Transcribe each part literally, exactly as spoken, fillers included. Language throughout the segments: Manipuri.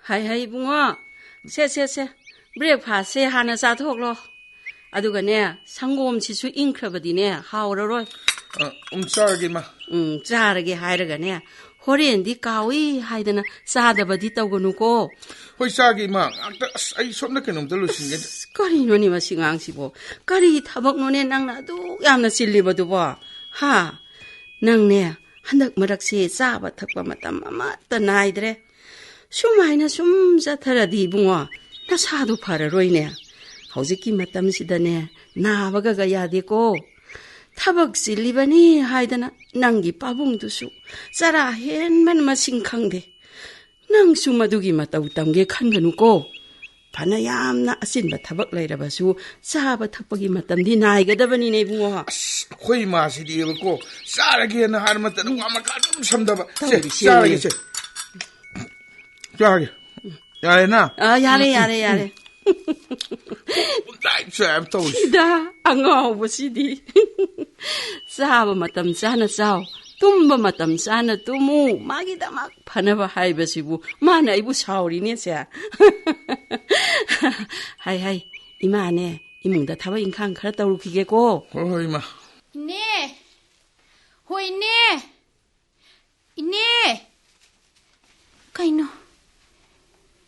ꯍꯥꯏ ꯍꯥꯏ ꯏꯕꯨꯡꯉꯣ, ꯁꯦ ꯁꯦ ꯁꯦ, ꯕ꯭ꯔꯦꯛꯐꯥꯁꯁꯦ ꯍꯥꯟꯅ ꯆꯥꯊꯣꯛꯂꯣ꯫ ꯑꯗꯨꯒꯅꯦ, ꯁꯪꯒꯣꯝꯁꯤꯁꯨ ꯏꯪꯈ꯭ꯔꯕꯗꯤꯅꯦ ꯍꯥꯎꯔꯔꯣꯏ꯫ ꯑ, ꯎꯝ, ꯆꯥꯔꯒꯦ, ꯏꯃꯥ꯫ ꯎꯝ, ꯆꯥꯔꯒꯦ ꯍꯥꯏꯔꯒꯅꯦ, ꯍꯣꯔꯦꯟꯗꯤ ꯀꯥꯎꯏ ꯍꯥꯏꯗꯅ ꯆꯥꯗꯕꯗꯤ ꯇꯧꯒꯅꯨꯀꯣ꯫ ꯍꯣꯏ, ꯆꯥꯒꯦ, ꯏꯃꯥ꯫ ꯉꯥꯛꯇ, ꯑꯁ, ꯑꯩ ꯁꯣꯝꯗ ꯀꯩꯅꯣꯝꯇ ꯂꯣꯏꯁꯤꯟꯒꯦ꯫ ꯑꯁ, ꯀꯔꯤꯅꯣꯅꯦ ꯃꯁꯤ ꯑꯉꯥꯡꯁꯤꯕꯣ? ꯀꯔꯤ ꯊꯕꯛꯅꯣꯅꯦ ꯅꯪꯅ ꯑꯗꯨꯛ ꯌꯥꯝꯅ ꯆꯤꯜꯂꯤꯕꯗꯨꯕꯣ? ꯍꯥ? ꯅꯪꯅꯦ, ꯍꯟꯗꯛ ꯃꯔꯛꯁꯦ ꯆꯥꯕ ꯊꯛꯄ ꯃꯇꯝ ꯑꯃꯠꯇ ꯅꯥꯏꯗ꯭ꯔꯦ꯫ ꯁꯨꯃꯥꯏꯅ ꯁꯨꯝ ꯆꯠꯊꯔꯗꯤ ꯏꯕꯨꯡꯉꯣ, ꯅꯁꯥꯗꯣ ꯐꯔꯔꯣꯏꯅꯦ꯫ ꯍꯧꯖꯤꯛꯀꯤ ꯃꯇꯝꯁꯤꯗꯅꯦ, ꯅꯥꯕꯒꯒ ꯌꯥꯗꯦꯀꯣ꯫ ꯊꯕꯛ ꯆꯤꯜꯂꯤꯕꯅꯤ ꯍꯥꯏꯗꯅ ꯅꯪꯒꯤ ꯄꯥꯕꯨꯡꯗꯨꯁꯨ ꯆꯔꯥ ꯍꯦꯟꯕꯅ ꯃꯁꯤꯡ ꯈꯪꯗꯦ꯫ ꯅꯪꯁꯨ ꯃꯗꯨꯒꯤ ꯃꯇꯧ ꯇꯝꯒꯦ ꯈꯟꯒꯅꯨꯀꯣ꯫ ꯐꯅ ꯌꯥꯝꯅ ꯑꯆꯤꯟꯕ ꯊꯕꯛ ꯂꯩꯔꯕꯁꯨ ꯆꯥꯕ ꯊꯛꯄꯒꯤ ꯃꯇꯝꯗꯤ ꯅꯥꯏꯒꯗꯕꯅꯤꯅꯦ ꯏꯕꯨꯡꯉꯣ꯫ ꯑꯁ, ꯑꯩꯈꯣꯏ ꯏꯃꯥꯁꯤꯗꯤꯕꯀꯣ, ꯆꯥꯔꯒꯦꯅ ꯍꯥꯏꯔ ꯃꯇꯝꯗ ꯋꯥ ꯃꯈꯥ ꯑꯗꯨꯝ ꯁꯝꯗꯕ꯫ ꯁꯦ, ꯇꯧꯔꯤꯁꯦ ꯆꯥꯔꯒꯦ, ꯌꯦꯡꯉꯨ꯫ ꯁꯦ꯫ ꯆꯥꯔꯒꯦ꯫ ꯌꯥꯔꯦꯅ? ꯑ, ꯌꯥꯔꯦ, ꯌꯥꯔꯦ, ꯌꯥꯔꯦ꯫ ꯄꯨꯝꯆꯥꯏ ꯆꯥꯏꯕ ꯇꯧꯔꯤꯁꯦ꯫ ꯁꯤꯗ ꯑꯉꯥꯎꯕꯁꯤꯗꯤ꯫ ꯆꯥꯕ ꯃꯇꯝ ꯆꯥꯅ ꯆꯥꯎ, ꯇꯨꯝꯕ ꯃꯇꯝ ꯆꯥꯅ ꯇꯨꯝꯃꯨ, ꯃꯥꯒꯤꯗꯃꯛ ꯐꯅꯕ ꯍꯥꯏꯕꯁꯤꯕꯨ ꯃꯥꯅ ꯑꯩꯕꯨ ꯁꯥꯎꯔꯤꯅꯦ ꯁꯦ꯫ ꯍꯥꯏ, ꯍꯥꯏ, ꯏꯃꯥꯅꯦ, ꯏꯃꯨꯡꯗ ꯊꯕꯛ ꯏꯪꯈꯥꯡ ꯈꯔ ꯇꯧꯔꯨꯈꯤꯒꯦꯀꯣ꯫ ꯍꯣꯏ, ꯍꯣꯏ, ꯏꯃꯥ꯫ ꯏꯅꯦ! ꯍꯣꯏ, ꯏꯅꯦ! ꯏꯅꯦ! ꯀꯩꯅꯣ?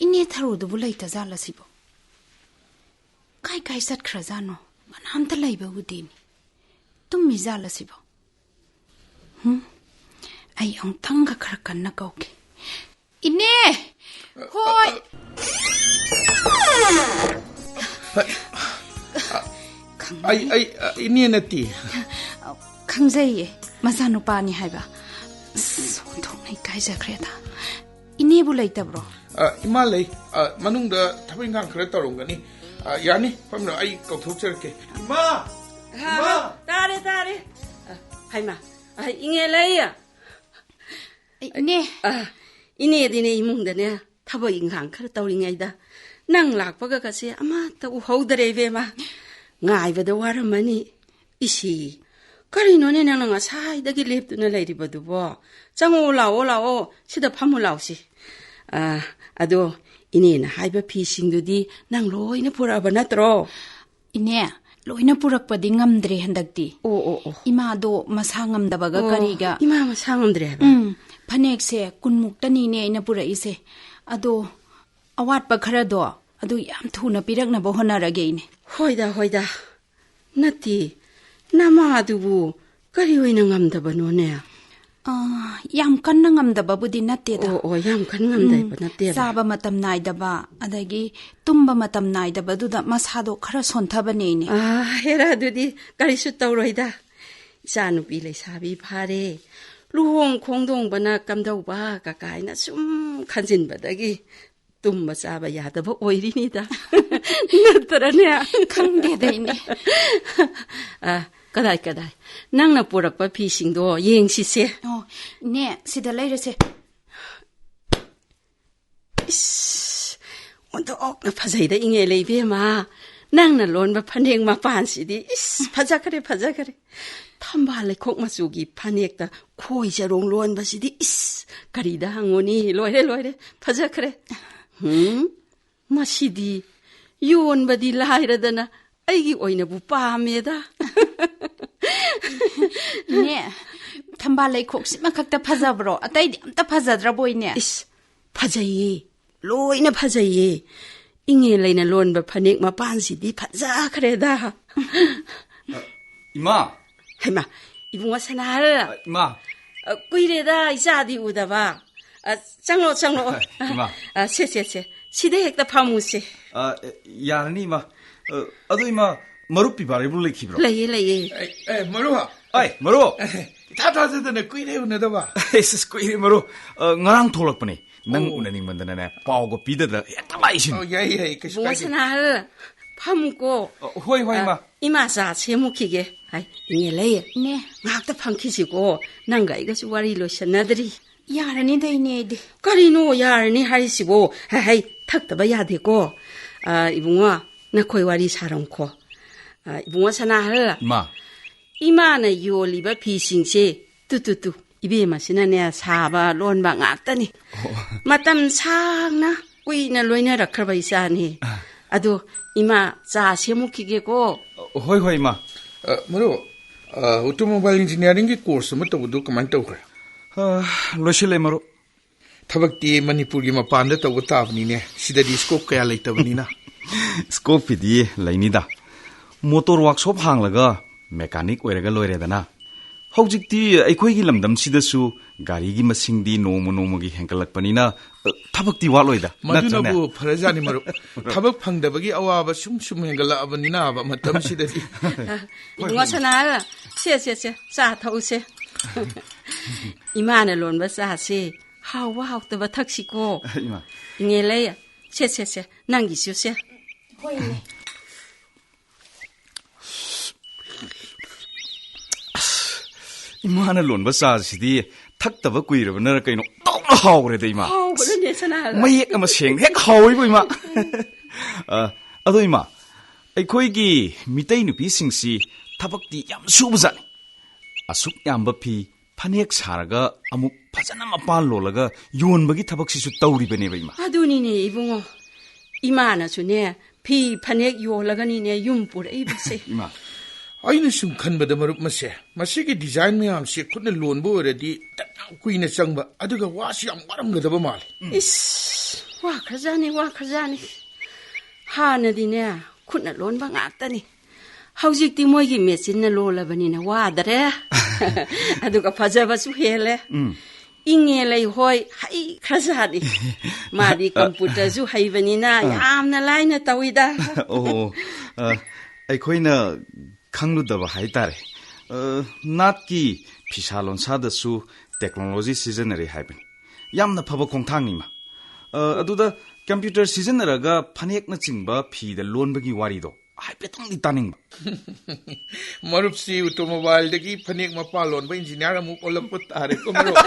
ꯏꯅꯦ ꯊꯔꯣꯗꯨꯕꯨ ꯂꯩꯇ ꯖꯥꯠꯂ ꯁꯤꯕꯣ? ꯀꯥꯏ ꯀꯥꯏ ꯆꯠꯈ꯭ꯔꯖꯥꯠꯅꯣ? ꯀꯅꯥꯝꯇ ꯂꯩꯕ ꯎꯗꯦꯅꯦ꯫ ꯇꯨꯝꯃꯤ ꯖꯥꯠꯂ ꯁꯤꯕꯣ? ꯍꯨꯝ? ꯑꯩ ꯑꯃꯨꯛꯇꯪꯒ ꯈꯔ ꯀꯟꯅ ꯀꯧꯒꯦ꯫ ꯏꯅꯦ! ꯍꯣꯏ! ꯈꯪꯉꯦ꯫ ꯑꯩ, ꯑꯩ, ꯑ, ꯏꯅꯦ ꯅꯠꯇꯦ꯫ ꯈꯪꯖꯩꯌꯦ, ꯃꯆꯥꯅꯨꯄꯥꯅꯤ ꯍꯥꯏꯕ꯫ ꯑꯁ, ꯑꯣꯟꯊꯣꯛꯅ ꯏꯀꯥꯏꯖꯈ꯭ꯔꯦꯗ꯫ ꯏꯅꯦꯕꯨ ꯂꯩꯇꯕ꯭ꯔꯣ? ꯑ, ꯏꯃꯥ ꯂꯩ꯫ ꯑ, ꯃꯅꯨꯡꯗ ꯊꯕꯛ ꯏꯪꯈꯥꯡ ꯈꯔ ꯇꯧꯔꯝꯒꯅꯤ꯫ ꯑ, ꯌꯥꯅꯤ, ꯐꯝꯅ ꯑꯩ ꯀꯧꯊꯣꯛꯆꯔꯛꯀꯦ꯫ ꯏꯃꯥ! ꯍꯥ, ꯏꯃꯥ! ꯇꯥꯔꯦ, ꯇꯥꯔꯦ꯫ ꯑ, ꯍꯩꯃꯥ, ꯑ, ꯏꯉꯦꯜꯂꯩ꯫ ꯏꯅꯦ꯫ ꯑ, ꯏꯅꯦꯗꯤꯅꯦ ꯏꯃꯨꯡꯗꯅꯦ ꯊꯕꯛ ꯏꯪꯈꯥꯡ ꯈꯔ ꯇꯧꯔꯤꯉꯩꯗ ꯅꯪ ꯂꯥꯛꯄꯒ ꯀꯁꯦ ꯑꯃꯠꯇ ꯎꯍꯧꯗꯔꯦ ꯏꯕꯦꯝꯃ꯫ ꯉꯥꯏꯕꯗ ꯋꯥꯔꯝꯃꯅꯤ꯫ ꯏꯁꯤ, ꯀꯔꯤꯅꯣꯅꯦ ꯅꯪꯅ ꯉꯁꯥꯏꯗꯒꯤ ꯂꯦꯞꯇꯨꯅ ꯂꯩꯔꯤꯕꯗꯨꯕꯣ? ꯆꯪꯉꯛꯑꯣ, ꯂꯥꯛꯑꯣ, ꯂꯥꯛꯑꯣ, ꯁꯤꯗ ꯐꯝꯃꯨ ꯂꯥꯛꯑꯣꯁꯤ꯫ ꯑ, ꯑꯗꯣ ꯏꯅꯦꯅ ꯍꯥꯏꯕ ꯐꯤꯁꯤꯡꯗꯨꯗꯤ ꯅꯪ ꯂꯣꯏꯅ ꯄꯨꯔꯛꯑꯕ ꯅꯠꯇ꯭ꯔꯣ? ꯏꯅꯦ, ꯂꯣꯏꯅ ꯄꯨꯔꯛꯄꯗꯤ ꯉꯝꯗ꯭ꯔꯦ ꯍꯟꯗꯛꯇꯤ꯫ ꯑꯣ, ꯑꯣ, ꯑꯣ꯫ ꯏꯃꯥꯗꯣ ꯃꯁꯥ ꯉꯝꯗꯕꯒ ꯑꯣ, ꯀꯔꯤꯒ꯫ ꯏꯃꯥ ꯃꯁꯥ ꯉꯝꯗ꯭ꯔꯦ ꯍꯥꯏꯕ? ꯎꯝ, ꯐꯅꯦꯛꯁꯦ ꯀꯨꯟꯃꯨꯛꯇꯅꯤꯅꯦ ꯑꯩꯅ ꯄꯨꯔꯛꯏꯁꯦ꯫ ꯑꯗꯣ ꯑꯋꯥꯠꯄ ꯈꯔꯗꯣ ꯑꯗꯨ ꯌꯥꯝ ꯊꯨꯅ ꯄꯤꯔꯛꯅꯕ ꯍꯣꯠꯅꯔꯒꯦ, ꯏꯅꯦ꯫ ꯍꯣꯏꯗ, ꯍꯣꯏꯗ꯫ ꯅꯠꯇꯦ, ꯅꯃꯥꯗꯨꯕꯨ ꯀꯔꯤ ꯑꯣꯏꯅ ꯉꯝꯗꯕꯅꯣꯅꯦ? ꯑꯥ, ꯌꯥꯝ ꯀꯟꯅ ꯉꯝꯗꯕꯕꯨꯗꯤ ꯅꯠꯇꯦꯗ꯫ ꯑꯣ, ꯑꯣ, ꯌꯥꯝ ꯀꯟꯅ ꯉꯝꯗꯕ ꯎꯝ, ꯅꯠꯇꯦꯕ꯫ ꯆꯥꯕ ꯃꯇꯝ ꯅꯥꯏꯗꯕ, ꯑꯗꯒꯤ ꯇꯨꯝꯕ ꯃꯇꯝ ꯅꯥꯏꯗꯕꯗꯨꯗ ꯃꯁꯥꯗꯣ ꯈꯔ ꯁꯣꯟꯊꯕꯅꯦ, ꯏꯅꯦ꯫ ꯑꯥ, ꯍꯦꯔꯥ, ꯑꯗꯨꯗꯤ ꯀꯔꯤꯁꯨ ꯇꯧꯔꯣꯏꯗ꯫ ꯏꯆꯥꯅꯨꯄꯤ ꯂꯩꯁꯥꯕꯤ ꯐꯥꯔꯦ, ꯂꯨꯍꯣꯡ ꯈꯣꯡꯗꯣꯡꯕꯅ ꯀꯝꯗꯧꯕ ꯀꯀꯥꯏꯅ ꯁꯨꯝ ꯈꯟꯖꯤꯟꯕꯗꯒꯤ ꯇꯨꯝꯕ ꯆꯥꯕ ꯌꯥꯗꯕ ꯑꯣꯏꯔꯤꯅꯤꯗ꯫ ꯅꯠꯇ꯭ꯔꯅꯦ? ꯈꯪꯗꯦꯗ, ꯏꯅꯦ꯫ ꯑ, ꯀꯗꯥꯏ, ꯀꯗꯥꯏ? ꯅꯪꯅ ꯄꯨꯔꯛꯄ ꯐꯤꯁꯤꯡꯗꯣ ꯌꯦꯡꯁꯤꯁꯦ꯫ ꯑꯣ, ꯏꯅꯦ, ꯁꯤꯗ ꯂꯩꯔꯦꯁꯦ꯫ ꯏꯁ, ꯑꯣꯟꯊꯣꯛꯅ ꯐꯖꯩꯗ, ꯏꯉꯦꯜꯂꯩ ꯏꯕꯦꯝꯃ꯫ ꯅꯪꯅ ꯂꯣꯟꯕ ꯐꯅꯦꯛ ꯃꯄꯥꯟꯁꯤꯗꯤ, ꯏꯁ, ꯐꯖꯈ꯭ꯔꯦ, ꯐꯖꯈ꯭ꯔꯦ꯫ ꯊꯝꯕꯥꯜ ꯂꯩꯈꯣꯛ ꯃꯆꯨꯒꯤ ꯐꯅꯦꯛꯇ ꯈꯣꯏ ꯆꯔꯣꯡ ꯂꯣꯟꯕꯁꯤꯗꯤ, ꯏꯁ, ꯀꯔꯤꯗ ꯍꯪꯉꯨꯅꯤ? ꯂꯣꯏꯔꯦ, ꯂꯣꯏꯔꯦ, ꯐꯖꯈ꯭ꯔꯦ꯫ ꯍꯨꯝ, ꯃꯁꯤꯗꯤ ꯌꯣꯟꯕꯗꯤ ꯂꯥꯏꯔꯗꯅ ꯑꯩꯒꯤ ꯑꯣꯏꯅꯕꯨ ꯄꯥꯝꯃꯦꯗ꯫ ꯏꯅꯦ, ꯊꯝꯕꯥꯜ ꯂꯩꯈꯣꯛꯁꯤꯃ ꯈꯛꯇ ꯐꯖꯕ꯭ꯔꯣ? ꯑꯇꯩꯗꯤ ꯑꯝꯇ ꯐꯖꯗ꯭ꯔꯕꯣ, ꯏꯅꯦ? ꯏꯁ, ꯐꯖꯩꯌꯦ, ꯂꯣꯏꯅ ꯐꯖꯩꯌꯦ꯫ ꯏꯉꯦꯜꯂꯩꯅ ꯂꯣꯟꯕ ꯐꯅꯦꯛ ꯃꯄꯥꯟꯁꯤꯗꯤ ꯐꯖꯈ꯭ꯔꯦꯗ꯫ ꯏꯃꯥ! ꯍꯩꯃꯥ, ꯏꯕꯨꯡꯉꯣ ꯁꯅꯥꯍꯜ꯫ ꯏꯃꯥ! ꯑ, ꯀꯨꯏꯔꯦꯗ ꯏꯆꯥꯗꯤ ꯎꯗꯕ꯫ ꯑ, ꯆꯪꯂꯛꯑꯣ, ꯆꯪꯂꯛꯑꯣ꯫ ꯏꯃꯥ! ꯑ, ꯁꯦ, ꯁꯦ, ꯁꯦ꯫ ꯁꯤꯗ ꯍꯦꯛꯇ ꯐꯝꯃꯨꯁꯦ꯫ ꯑ, ꯌꯥꯔꯅꯤ, ꯏꯃꯥ꯫ ꯑ, ꯑꯗꯨ, ꯏꯃꯥ, ꯃꯔꯨꯞ ꯄꯤꯕꯥꯔꯩꯕꯨ ꯂꯩꯈꯤꯕ꯭ꯔꯣ? ꯂꯩꯌꯦ, ꯂꯩꯌꯦ꯫ ꯑꯦ, ꯑꯦ, ꯃꯔꯨꯞ꯫ ꯑꯩ, ꯃꯔꯨꯞ꯫ ꯑꯦ, ꯏꯊꯥ ꯊꯥꯖꯗꯅ ꯀꯨꯏꯔꯦ ꯎꯅꯗꯕ꯫ ꯑꯩꯁ, ꯀꯨꯏꯔꯦ, ꯃꯔꯨꯞ꯫ ꯑ, ꯉꯔꯥꯡ ꯊꯣꯛꯂꯛꯄꯅꯦ꯫ ꯅꯪ ꯑꯣ꯫ ꯎꯅꯅꯤꯡꯃꯟꯗꯅꯅꯦ, ꯄꯥꯎꯒ ꯄꯤꯗꯗꯅ ꯍꯦꯛꯇ ꯂꯥꯛꯏꯁꯤꯅꯤ꯫ ꯑꯣ, ꯌꯥꯏ, ꯌꯥꯏ, ꯀꯩꯁꯨ ꯏꯕꯨꯡꯉꯣ ꯀꯥꯏꯗꯦ꯫ ꯁꯅꯥꯍꯜ, ꯐꯝꯃꯨꯀꯣ꯫ ꯑ, ꯍꯣꯏ, ꯍꯣꯏ, ꯑ, ꯏꯃꯥ꯫ ꯏꯃꯥ ꯆꯥ ꯁꯦꯝꯃꯨꯈꯤꯒꯦ꯫ ꯍꯥꯏ, ꯏꯉꯦꯜꯂꯩ꯫ ꯏꯅꯦ꯫ ꯉꯥꯏꯍꯥꯛꯇ ꯐꯝꯈꯤꯁꯤꯀꯣ꯫ ꯅꯪꯒ ꯑꯩꯒꯁꯨ ꯋꯥꯔꯤ ꯂꯣꯏꯁꯟꯅꯗ꯭ꯔꯤ꯫ ꯌꯥꯔꯅꯤꯗ, ꯏꯅꯦ, ꯑꯩꯗꯤ꯫ ꯀꯔꯤꯅꯣ ꯌꯥꯔꯅꯤ ꯍꯥꯏꯔꯤꯁꯤꯕꯣ? ꯍꯩ, ꯍꯩ, ꯊꯛꯇꯕ ꯌꯥꯗꯦꯀꯣ꯫ ꯑ, ꯏꯕꯨꯡꯉꯣ, ꯅꯈꯣꯏ ꯋꯥꯔꯤ ꯁꯥꯔꯝꯈꯣ꯫ ꯑ, ꯏꯕꯨꯡꯉꯣ ꯁꯅꯥꯍꯜ꯫ ꯏꯃꯥ꯫ ꯏꯃꯥꯅ ꯌꯣꯜꯂꯤꯕ ꯐꯤꯁꯤꯡꯁꯦ, ꯇꯨ, ꯇꯨ, ꯇꯨ꯫ ꯏꯕꯦꯝꯃꯁꯤꯅꯅꯦ, ꯁꯥꯕ ꯂꯣꯟꯕ ꯉꯥꯛꯇꯅꯤ꯫ ꯑꯣ꯫ ꯃꯇꯝ ꯁꯥꯡꯅ ꯀꯨꯏꯅ ꯂꯣꯏꯅꯔꯛꯈ꯭ꯔꯕ ꯏꯆꯥꯅꯤ꯫ ꯑꯗꯣ ꯏꯃꯥ, ꯆꯥ ꯁꯦꯝꯃꯨꯈꯤꯒꯦꯀꯣ꯫ ꯍꯣꯏ, ꯍꯣꯏ, ꯏꯃꯥ꯫ ꯑ, ꯃꯔꯨꯞ, ꯑ, automobile engineeringꯒꯤ course ꯑꯃ ꯇꯧꯕꯗꯨ ꯀꯃꯥꯏꯅ ꯇꯧꯈ꯭ꯔꯦ? ꯑ, ꯂꯣꯏꯁꯤꯜꯂꯦ, ꯃꯔꯨꯞ꯫ ꯊꯕꯛꯇꯤ ꯃꯅꯤꯄꯨꯔꯒꯤ ꯃꯄꯥꯟꯗ ꯇꯧꯕ ꯇꯥꯕꯅꯤꯅꯦ, ꯁꯤꯗꯗꯤ scope ꯀꯌꯥ ꯂꯩꯇꯕꯅꯤꯅ꯫ Scopeꯀꯤꯗꯤ ꯂꯩꯅꯤꯗ꯫ Motor workshop ꯍꯥꯡꯂꯒ mechanic ꯑꯣꯏꯔꯒ ꯂꯣꯏꯔꯦꯗꯅ꯫ ꯍꯧꯖꯤꯛꯇꯤ ꯑꯩꯈꯣꯏꯒꯤ ꯂꯝꯗꯝꯁꯤꯗꯁꯨ ꯒꯥꯔꯤꯒꯤ ꯃꯁꯤꯡꯗꯤ ꯅꯣꯡꯃ ꯅꯣꯡꯃꯒꯤ ꯍꯦꯟꯒꯠꯂꯛꯄꯅꯤꯅ, ꯑ, ꯊꯕꯛꯇꯤ ꯋꯥꯠꯂꯣꯏꯗ, ꯅꯠꯇ꯭ꯔꯅꯦ? ꯃꯗꯨꯅꯕꯨ ꯐꯔꯖꯥꯠꯅꯤ, ꯃꯔꯨꯞ꯫ ꯊꯕꯛ ꯐꯪꯗꯕꯒꯤ ꯑꯋꯥꯕ ꯁꯨꯝ ꯁꯨꯝ ꯍꯦꯟꯒꯠꯂꯛꯑꯕꯅꯤꯅꯕ ꯃꯇꯝꯁꯤꯗꯗꯤ꯫ ꯏꯕꯨꯡꯉꯣ ꯁꯅꯥꯍꯜ, ꯁꯦ, ꯁꯦ, ꯁꯦ, ꯆꯥ ꯊꯛꯎꯁꯦ꯫ ꯏꯃꯥꯅ ꯂꯣꯟꯕ ꯆꯥꯁꯦ ꯍꯥꯎꯕ ꯍꯥꯎꯇꯕ ꯊꯛꯁꯤꯀꯣ꯫ ꯏꯃꯥ꯫ ꯏꯉꯦꯂꯩ, ꯁꯦ, ꯁꯦ, ꯁꯦ, ꯅꯪꯒꯤꯁꯨ ꯁꯦ꯫ ꯍꯣꯏꯅꯦ꯫ ꯑꯁ, ꯏꯃꯥꯅ ꯂꯣꯟꯕ ꯆꯥꯁꯤꯗꯤ ꯊꯛꯇꯕ ꯀꯨꯏꯔꯕꯅꯔ ꯀꯩꯅꯣ, ꯇꯧꯅ ꯍꯥꯎꯈ꯭ꯔꯦꯗ, ꯏꯃꯥ꯫ ꯍꯥꯎꯕꯅꯅꯦ, ꯁꯅꯥꯍꯜ꯫ ꯃꯌꯦꯛ ꯑꯃ ꯁꯦꯡꯅ ꯍꯦꯛ ꯍꯥꯎꯋꯤꯕꯨ, ꯏꯃꯥ꯫ ꯑ, ꯑꯗꯣ, ꯏꯃꯥ, ꯑꯩꯈꯣꯏꯒꯤ ꯃꯤꯇꯩ ꯅꯨꯄꯤꯁꯤꯡꯁꯤ ꯊꯕꯛꯇꯤ ꯌꯥꯝ ꯁꯨꯕꯖꯥꯠꯅꯤ꯫ ꯑꯁꯨꯛ ꯌꯥꯝꯕ ꯐꯤ ꯐꯅꯦꯛ ꯁꯥꯔꯒ ꯑꯃꯨꯛ ꯐꯖꯅ ꯃꯄꯥꯟ ꯂꯣꯜꯂꯒ ꯌꯣꯟꯕꯒꯤ ꯊꯕꯛꯁꯤꯁꯨ ꯇꯧꯔꯤꯕꯅꯦꯕ, ꯏꯃꯥ꯫ ꯑꯗꯨꯅꯤꯅꯦ ꯏꯕꯨꯡꯉꯣ, ꯏꯃꯥꯅꯁꯨꯅꯦ ꯐꯤ ꯐꯅꯦꯛ ꯌꯣꯜꯂꯒꯅꯤꯅꯦ ꯌꯨꯝ ꯄꯨꯔꯛꯏꯕꯁꯦ꯫ ꯏꯃꯥ꯫ ꯑꯩꯅ ꯁꯨꯝ ꯈꯟꯕꯗ, ꯃꯔꯨꯞ, ꯃꯁꯦ, ꯃꯁꯤꯒꯤ design ꯃꯌꯥꯝꯁꯦ ꯈꯨꯠꯅ ꯂꯣꯟꯕ ꯑꯣꯏꯔꯗꯤ ꯌꯥꯝ ꯀꯨꯏꯅ ꯆꯪꯕ, ꯑꯗꯨꯒ ꯋꯥꯁꯨ ꯌꯥꯝ ꯋꯥꯔꯝꯒꯗꯕ ꯃꯥꯜꯂꯦ꯫ ꯏꯁ, ꯋꯥꯈ꯭ꯔꯖꯥꯠꯅꯤ, ꯋꯥꯈ꯭ꯔꯖꯥꯠꯅꯤ꯫ ꯍꯥꯟꯅꯗꯤꯅꯦ ꯈꯨꯠꯅ ꯂꯣꯟꯕ ꯉꯥꯛꯇꯅꯤ꯫ ꯍꯧꯖꯤꯛꯇꯤ ꯃꯣꯏꯒꯤ ꯃꯦꯆꯤꯟꯅ ꯂꯣꯜꯂꯕꯅꯤꯅ ꯋꯥꯗꯔꯦ꯫ ꯑꯗꯨꯒ ꯐꯖꯕꯁꯨ ꯍꯦꯜꯂꯦ꯫ ꯎꯝ꯫ ꯏꯉꯦꯂꯩ ꯍꯣꯏ ꯍꯩꯈ꯭ꯔꯖꯥꯠꯅꯤ꯫ ꯃꯥꯗꯤ computerꯁꯨ ꯍꯩꯕꯅꯤꯅ ꯑꯥ꯫ ꯌꯥꯝꯅ ꯂꯥꯏꯅ ꯇꯧꯏꯗ꯫ ꯑꯣ, ꯑ, ꯑꯩꯈꯣꯏꯅ ꯈꯪꯂꯨꯗꯕ ꯍꯥꯏꯇꯥꯔꯦ꯫ ꯑ, ꯅꯥꯠꯀꯤ ꯐꯤꯁꯥ ꯂꯣꯟꯁꯥꯗꯁꯨ technology ꯁꯤꯖꯤꯟꯅꯔꯦ ꯍꯥꯏꯕꯅꯤ꯫ ꯌꯥꯝꯅ ꯐꯕ ꯈꯣꯡꯊꯥꯡꯅꯤ, ꯏꯃꯥ꯫ ꯑ, ꯑꯗꯨꯗ computer ꯁꯤꯖꯤꯟꯅꯔꯒ ꯐꯅꯦꯛꯅꯆꯤꯡꯕ ꯐꯤꯗ ꯂꯣꯟꯕꯒꯤ ꯋꯥꯔꯤꯗꯣ ꯍꯥꯏꯐꯦꯠꯇꯪꯗꯤ ꯇꯥꯅꯤꯡꯕ꯫ ꯃꯔꯨꯞꯁꯤ automobileꯗꯒꯤ ꯐꯅꯦꯛ ꯃꯄꯥꯟ ꯂꯣꯟꯕ engineer ꯑꯃꯨꯛ ꯑꯣꯜꯂꯛꯄ ꯇꯥꯔꯦꯀꯣ, ꯃꯔꯨꯞ꯫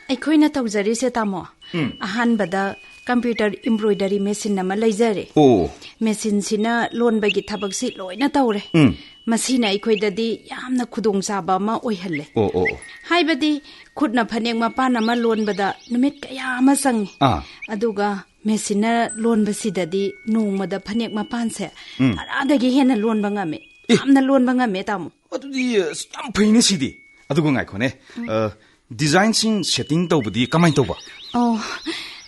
ꯑꯩꯈꯣꯏꯅ ꯇꯧꯖꯔꯤꯁꯦ, ꯇꯥꯃꯣ, ꯎꯝ꯫ ꯑꯍꯥꯟꯕꯗ ꯀꯝꯄ꯭ꯌꯨꯇꯔ ꯏꯝꯕ꯭ꯔꯣꯏꯗꯔꯤ ꯃꯦꯁꯤꯟ ꯑꯃ ꯂꯩꯖꯔꯦ꯫ ꯑꯣ꯫ ꯃꯦꯁꯤꯟꯁꯤꯅ ꯂꯣꯟꯕꯒꯤ ꯊꯕꯛꯁꯤ ꯂꯣꯏꯅ ꯇꯧꯔꯦ꯫ ꯎꯝ꯫ ꯃꯁꯤꯅ ꯑꯩꯈꯣꯏꯗꯗꯤ ꯌꯥꯝꯅ ꯈꯨꯗꯣꯡꯆꯥꯕ ꯑꯃ ꯑꯣꯏꯍꯜꯂꯦ꯫ ꯑꯣ, ꯑꯣ, ꯑꯣ꯫ ꯍꯥꯏꯕꯗꯤ, ꯈꯨꯠꯅ ꯐꯅꯦꯛ ꯃꯄꯥꯟ ꯑꯃ ꯂꯣꯟꯕꯗ ꯅꯨꯃꯤꯠ ꯀꯌꯥ ꯑꯃ ꯆꯪꯉꯤ꯫ ꯑꯥ꯫ ꯑꯗꯨꯒ ꯃꯦꯁꯤꯟꯅ ꯂꯣꯟꯕꯁꯤꯗꯗꯤ ꯅꯣꯡꯃꯗ ꯐꯅꯦꯛ ꯃꯄꯥꯟꯁꯦ ꯎꯝ꯫ ꯇꯔꯥꯗꯒꯤ ꯍꯦꯟꯅ ꯂꯣꯟꯕ ꯉꯝꯃꯦ꯫ ꯑꯦ꯫ ꯌꯥꯝꯅ ꯂꯣꯟꯕ ꯉꯝꯃꯦ, ꯇꯥꯃꯣ꯫ ꯑꯗꯨꯗꯤ, ꯑꯁ, ꯌꯥꯝ ꯐꯩꯅꯦ ꯁꯤꯗꯤ꯫ ꯑꯗꯨꯒ ꯉꯥꯏꯈꯣꯅꯦ, ꯎꯝ꯫ ꯑ, ꯗꯤꯖꯥꯏꯟꯁꯤꯡ ꯁꯦꯠꯇꯤꯡ ꯇꯧꯕꯗꯤ ꯀꯃꯥꯏꯅ ꯇꯧꯕ? ꯑꯣ,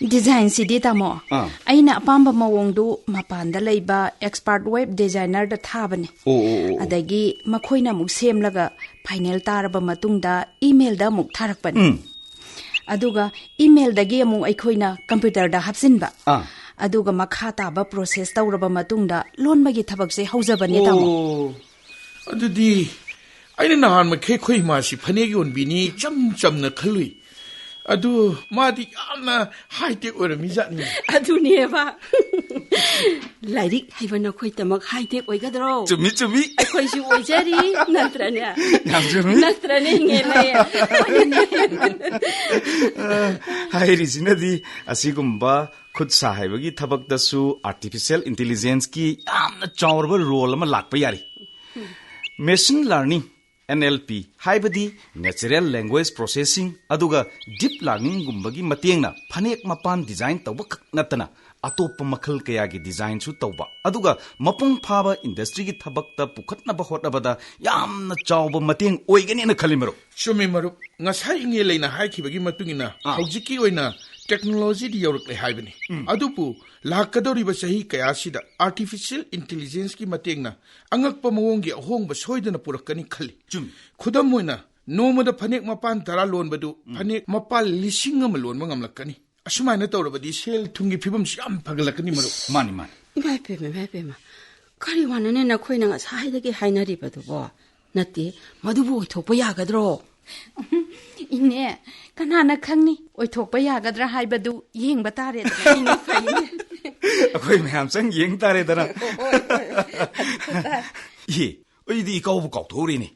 ꯗꯤꯖꯥꯏꯟꯁꯤꯗꯤ, ꯇꯥꯃꯣ, ꯑꯥ꯫ ꯑꯩꯅ ꯑꯄꯥꯝꯕ ꯃꯑꯣꯡꯗꯨ ꯃꯄꯥꯟꯗ ꯂꯩꯕ ꯑꯦꯛꯁꯄꯥꯔꯠ ꯋꯦꯕ ꯗꯤꯖꯥꯏꯅꯔꯗ ꯊꯥꯕꯅꯦ꯫ ꯑꯣ, ꯑꯣ, ꯑꯣ, ꯑꯣ꯫ ꯑꯗꯒꯤ ꯃꯈꯣꯏꯅ ꯑꯃꯨꯛ ꯁꯦꯝꯂꯒ ꯐꯥꯏꯅꯦꯜ ꯇꯥꯔꯕ ꯃꯇꯨꯡꯗ ꯏꯃꯦꯜꯗ ꯑꯃꯨꯛ ꯊꯥꯔꯛꯄꯅꯦ꯫ ꯎꯝ꯫ ꯑꯗꯨꯒ ꯏꯃꯦꯜꯗꯒꯤ ꯑꯃꯨꯛ ꯑꯩꯈꯣꯏꯅ ꯀꯝꯄ꯭ꯌꯨꯇꯔꯗ ꯍꯥꯞꯆꯤꯟꯕ꯫ ꯑꯥ꯫ ꯑꯗꯨꯒ ꯃꯈꯥ ꯇꯥꯕ ꯄ꯭ꯔꯣꯁꯦꯁ ꯇꯧꯔꯕ ꯃꯇꯨꯡꯗ ꯂꯣꯟꯕꯒꯤ ꯊꯕꯛꯁꯦ ꯍꯧꯖꯕꯅꯦ, ꯇꯥꯃꯣ꯫ ꯑꯣ, ꯑꯗꯨꯗꯤ ꯑꯩꯅ ꯅꯍꯥꯟꯃꯛ ꯑꯩꯈꯣꯏ ꯏꯃꯥꯁꯤ ꯐꯅꯦꯛ ꯌꯣꯟꯕꯤꯅꯤ ꯏꯆꯝ ꯆꯝꯅ ꯈꯜꯂꯨꯏ꯫ ꯑꯗꯨ ꯃꯥꯗꯤ ꯌꯥꯝꯅ ꯍꯥꯏꯇꯦꯛ ꯑꯣꯏꯔꯝꯃꯤ ꯖꯥꯠꯅꯤ꯫ ꯑꯗꯨꯅꯦꯕ꯫ ꯂꯥꯏꯔꯤꯛ ꯍꯩꯕ ꯅꯈꯣꯏꯗꯃꯛ ꯍꯥꯏꯇꯦꯛ ꯑꯣꯏꯒꯗ꯭ꯔꯣ? ꯆꯨꯝꯃꯤ, ꯆꯨꯝꯃꯤ꯫ ꯑꯩꯈꯣꯏꯁꯨ ꯑꯣꯏꯖꯔꯤ, ꯅꯠꯇ꯭ꯔꯅꯦ? ꯌꯥꯝ ꯆꯨꯝꯃꯤ꯫ ꯅꯠꯇ꯭ꯔꯅꯦ, ꯏꯅꯦ ꯂꯩ? ꯍꯥꯏꯔꯤꯁꯤꯅꯗꯤ ꯑꯁꯤꯒꯨꯝꯕ ꯈꯨꯠ ꯁꯥ ꯍꯩꯕꯒꯤ ꯊꯕꯛꯇꯁꯨ ꯑꯥꯔꯇꯤꯐꯤꯁꯤꯌꯦꯜ ꯏꯟꯇꯦꯂꯤꯖꯦꯟꯁꯀꯤ ꯌꯥꯝꯅ ꯆꯥꯎꯔꯕ ꯔꯣꯜ ꯑꯃ ꯂꯥꯛꯄ ꯌꯥꯔꯤ꯫ Machine learning, N L P, ꯍꯥꯏꯕꯗꯤ ꯅꯦꯆꯔꯦꯜ ꯂꯦꯡꯒ꯭ꯋꯦꯖ ꯄ꯭ꯔꯣꯁꯦꯁꯤꯡ, ꯑꯗꯨꯒ ꯗꯤꯞ ꯂꯔꯅꯤꯡꯒꯨꯝꯕꯒꯤ ꯃꯇꯦꯡꯅ ꯐꯅꯦꯛ ꯃꯄꯥꯟ ꯗꯤꯖꯥꯏꯟ ꯇꯧꯕ ꯈꯛ ꯅꯠꯇꯅ ꯑꯇꯣꯞꯄ ꯃꯈꯜ ꯀꯌꯥꯒꯤ ꯗꯤꯖꯥꯏꯟꯁꯨ ꯇꯧꯕ, ꯑꯗꯨꯒ ꯃꯄꯨꯡ ꯐꯥꯕ ꯏꯟꯗꯁꯇ꯭ꯔꯤꯒꯤ ꯊꯕꯛꯇ ꯄꯨꯈꯠꯅꯕ ꯍꯣꯠꯅꯕꯗ ꯌꯥꯝꯅ ꯆꯥꯎꯕ ꯃꯇꯦꯡ ꯑꯣꯏꯒꯅꯤꯅ ꯈꯜꯂꯤ, ꯃꯔꯨꯞ꯫ ꯆꯨꯝꯃꯤ, ꯃꯔꯨꯞ꯫ ꯉꯁꯥꯏ ꯏꯉꯦꯜ ꯑꯩꯅ ꯍꯥꯏꯈꯤꯕꯒꯤ ꯃꯇꯨꯡ ꯏꯟꯅ, ꯑꯥ꯫ ꯍꯧꯖꯤꯛꯀꯤ ꯑꯣꯏꯅ ꯇꯦꯛꯅꯣꯂꯣꯖꯤꯗꯤ ꯌꯧꯔꯛꯂꯦ ꯍꯥꯏꯕꯅꯤ꯫ ꯎꯝ꯫ ꯑꯗꯨꯕꯨ ꯂꯥꯛꯀꯗꯧꯔꯤꯕ ꯆꯍꯤ ꯀꯌꯥꯁꯤꯗ ꯑꯥꯔꯇꯤꯐꯤꯁꯤꯌꯦꯜ ꯏꯟꯇꯦꯂꯤꯖꯦꯟꯁꯀꯤ ꯃꯇꯦꯡꯅ ꯑꯉꯛꯄ ꯃꯑꯣꯡꯒꯤ ꯑꯍꯣꯡꯕ ꯁꯣꯏꯗꯅ ꯄꯨꯔꯛꯀꯅꯤ ꯈꯜꯂꯤ꯫ ꯆꯨꯝꯃꯤ꯫ ꯈꯨꯗꯝ ꯑꯣꯏꯅ, ꯅꯣꯡꯃꯗ ꯐꯅꯦꯛ ꯃꯄꯥꯟ ꯇꯔꯥ ꯂꯣꯟꯕꯗꯨ ꯎꯝ꯫ ꯐꯅꯦꯛ ꯃꯄꯥꯟ ꯂꯤꯁꯤꯡ ꯑꯃ ꯂꯣꯟꯕ ꯉꯝꯂꯛꯀꯅꯤ꯫ ꯑꯁꯨꯃꯥꯏꯅ ꯇꯧꯔꯕꯗꯤ ꯁꯦꯜ ꯊꯨꯝꯒꯤ ꯐꯤꯕꯝꯁꯨ ꯌꯥꯝ ꯐꯒꯠꯂꯛꯀꯅꯤ, ꯃꯔꯨꯞ꯫ ꯃꯥꯅꯤ, ꯃꯥꯅꯤ꯫ ꯏꯃꯥ ꯏꯄꯦꯝꯃ, ꯏꯃꯥ ꯏꯄꯦꯝꯃ, ꯀꯔꯤ ꯋꯥꯅꯣꯅꯦ ꯅꯈꯣꯏꯅ ꯉꯁꯥꯏꯗꯒꯤ ꯍꯥꯏꯅꯔꯤꯕꯗꯨꯕꯣ? ꯅꯠꯇꯦ, ꯃꯗꯨꯕꯨ ꯑꯣꯏꯊꯣꯛꯄ ꯌꯥꯒꯗ꯭ꯔꯣ? ꯏꯅꯦ, ꯀꯅꯥꯅ ꯈꯪꯅꯤ? ꯑꯣꯏꯊꯣꯛꯄ ꯌꯥꯒꯗ꯭ꯔꯥ ꯍꯥꯏꯕꯗꯨ ꯌꯦꯡꯕ ꯇꯥꯔꯦꯗꯅ, ꯏꯅꯦ꯫ ꯐꯩꯅꯦ꯫ ꯑꯩꯈꯣꯏ ꯃꯌꯥꯝ ꯆꯪ ꯌꯦꯡ ꯇꯥꯔꯦꯗꯅ꯫ ꯍꯣꯏ, ꯍꯣꯏ, ꯍꯣꯏ꯫ ꯏꯍꯦ, ꯑꯩꯗꯤ ꯏꯀꯥꯎꯕꯨ ꯀꯥꯎꯊꯣꯛꯎꯔꯦꯅꯦ꯫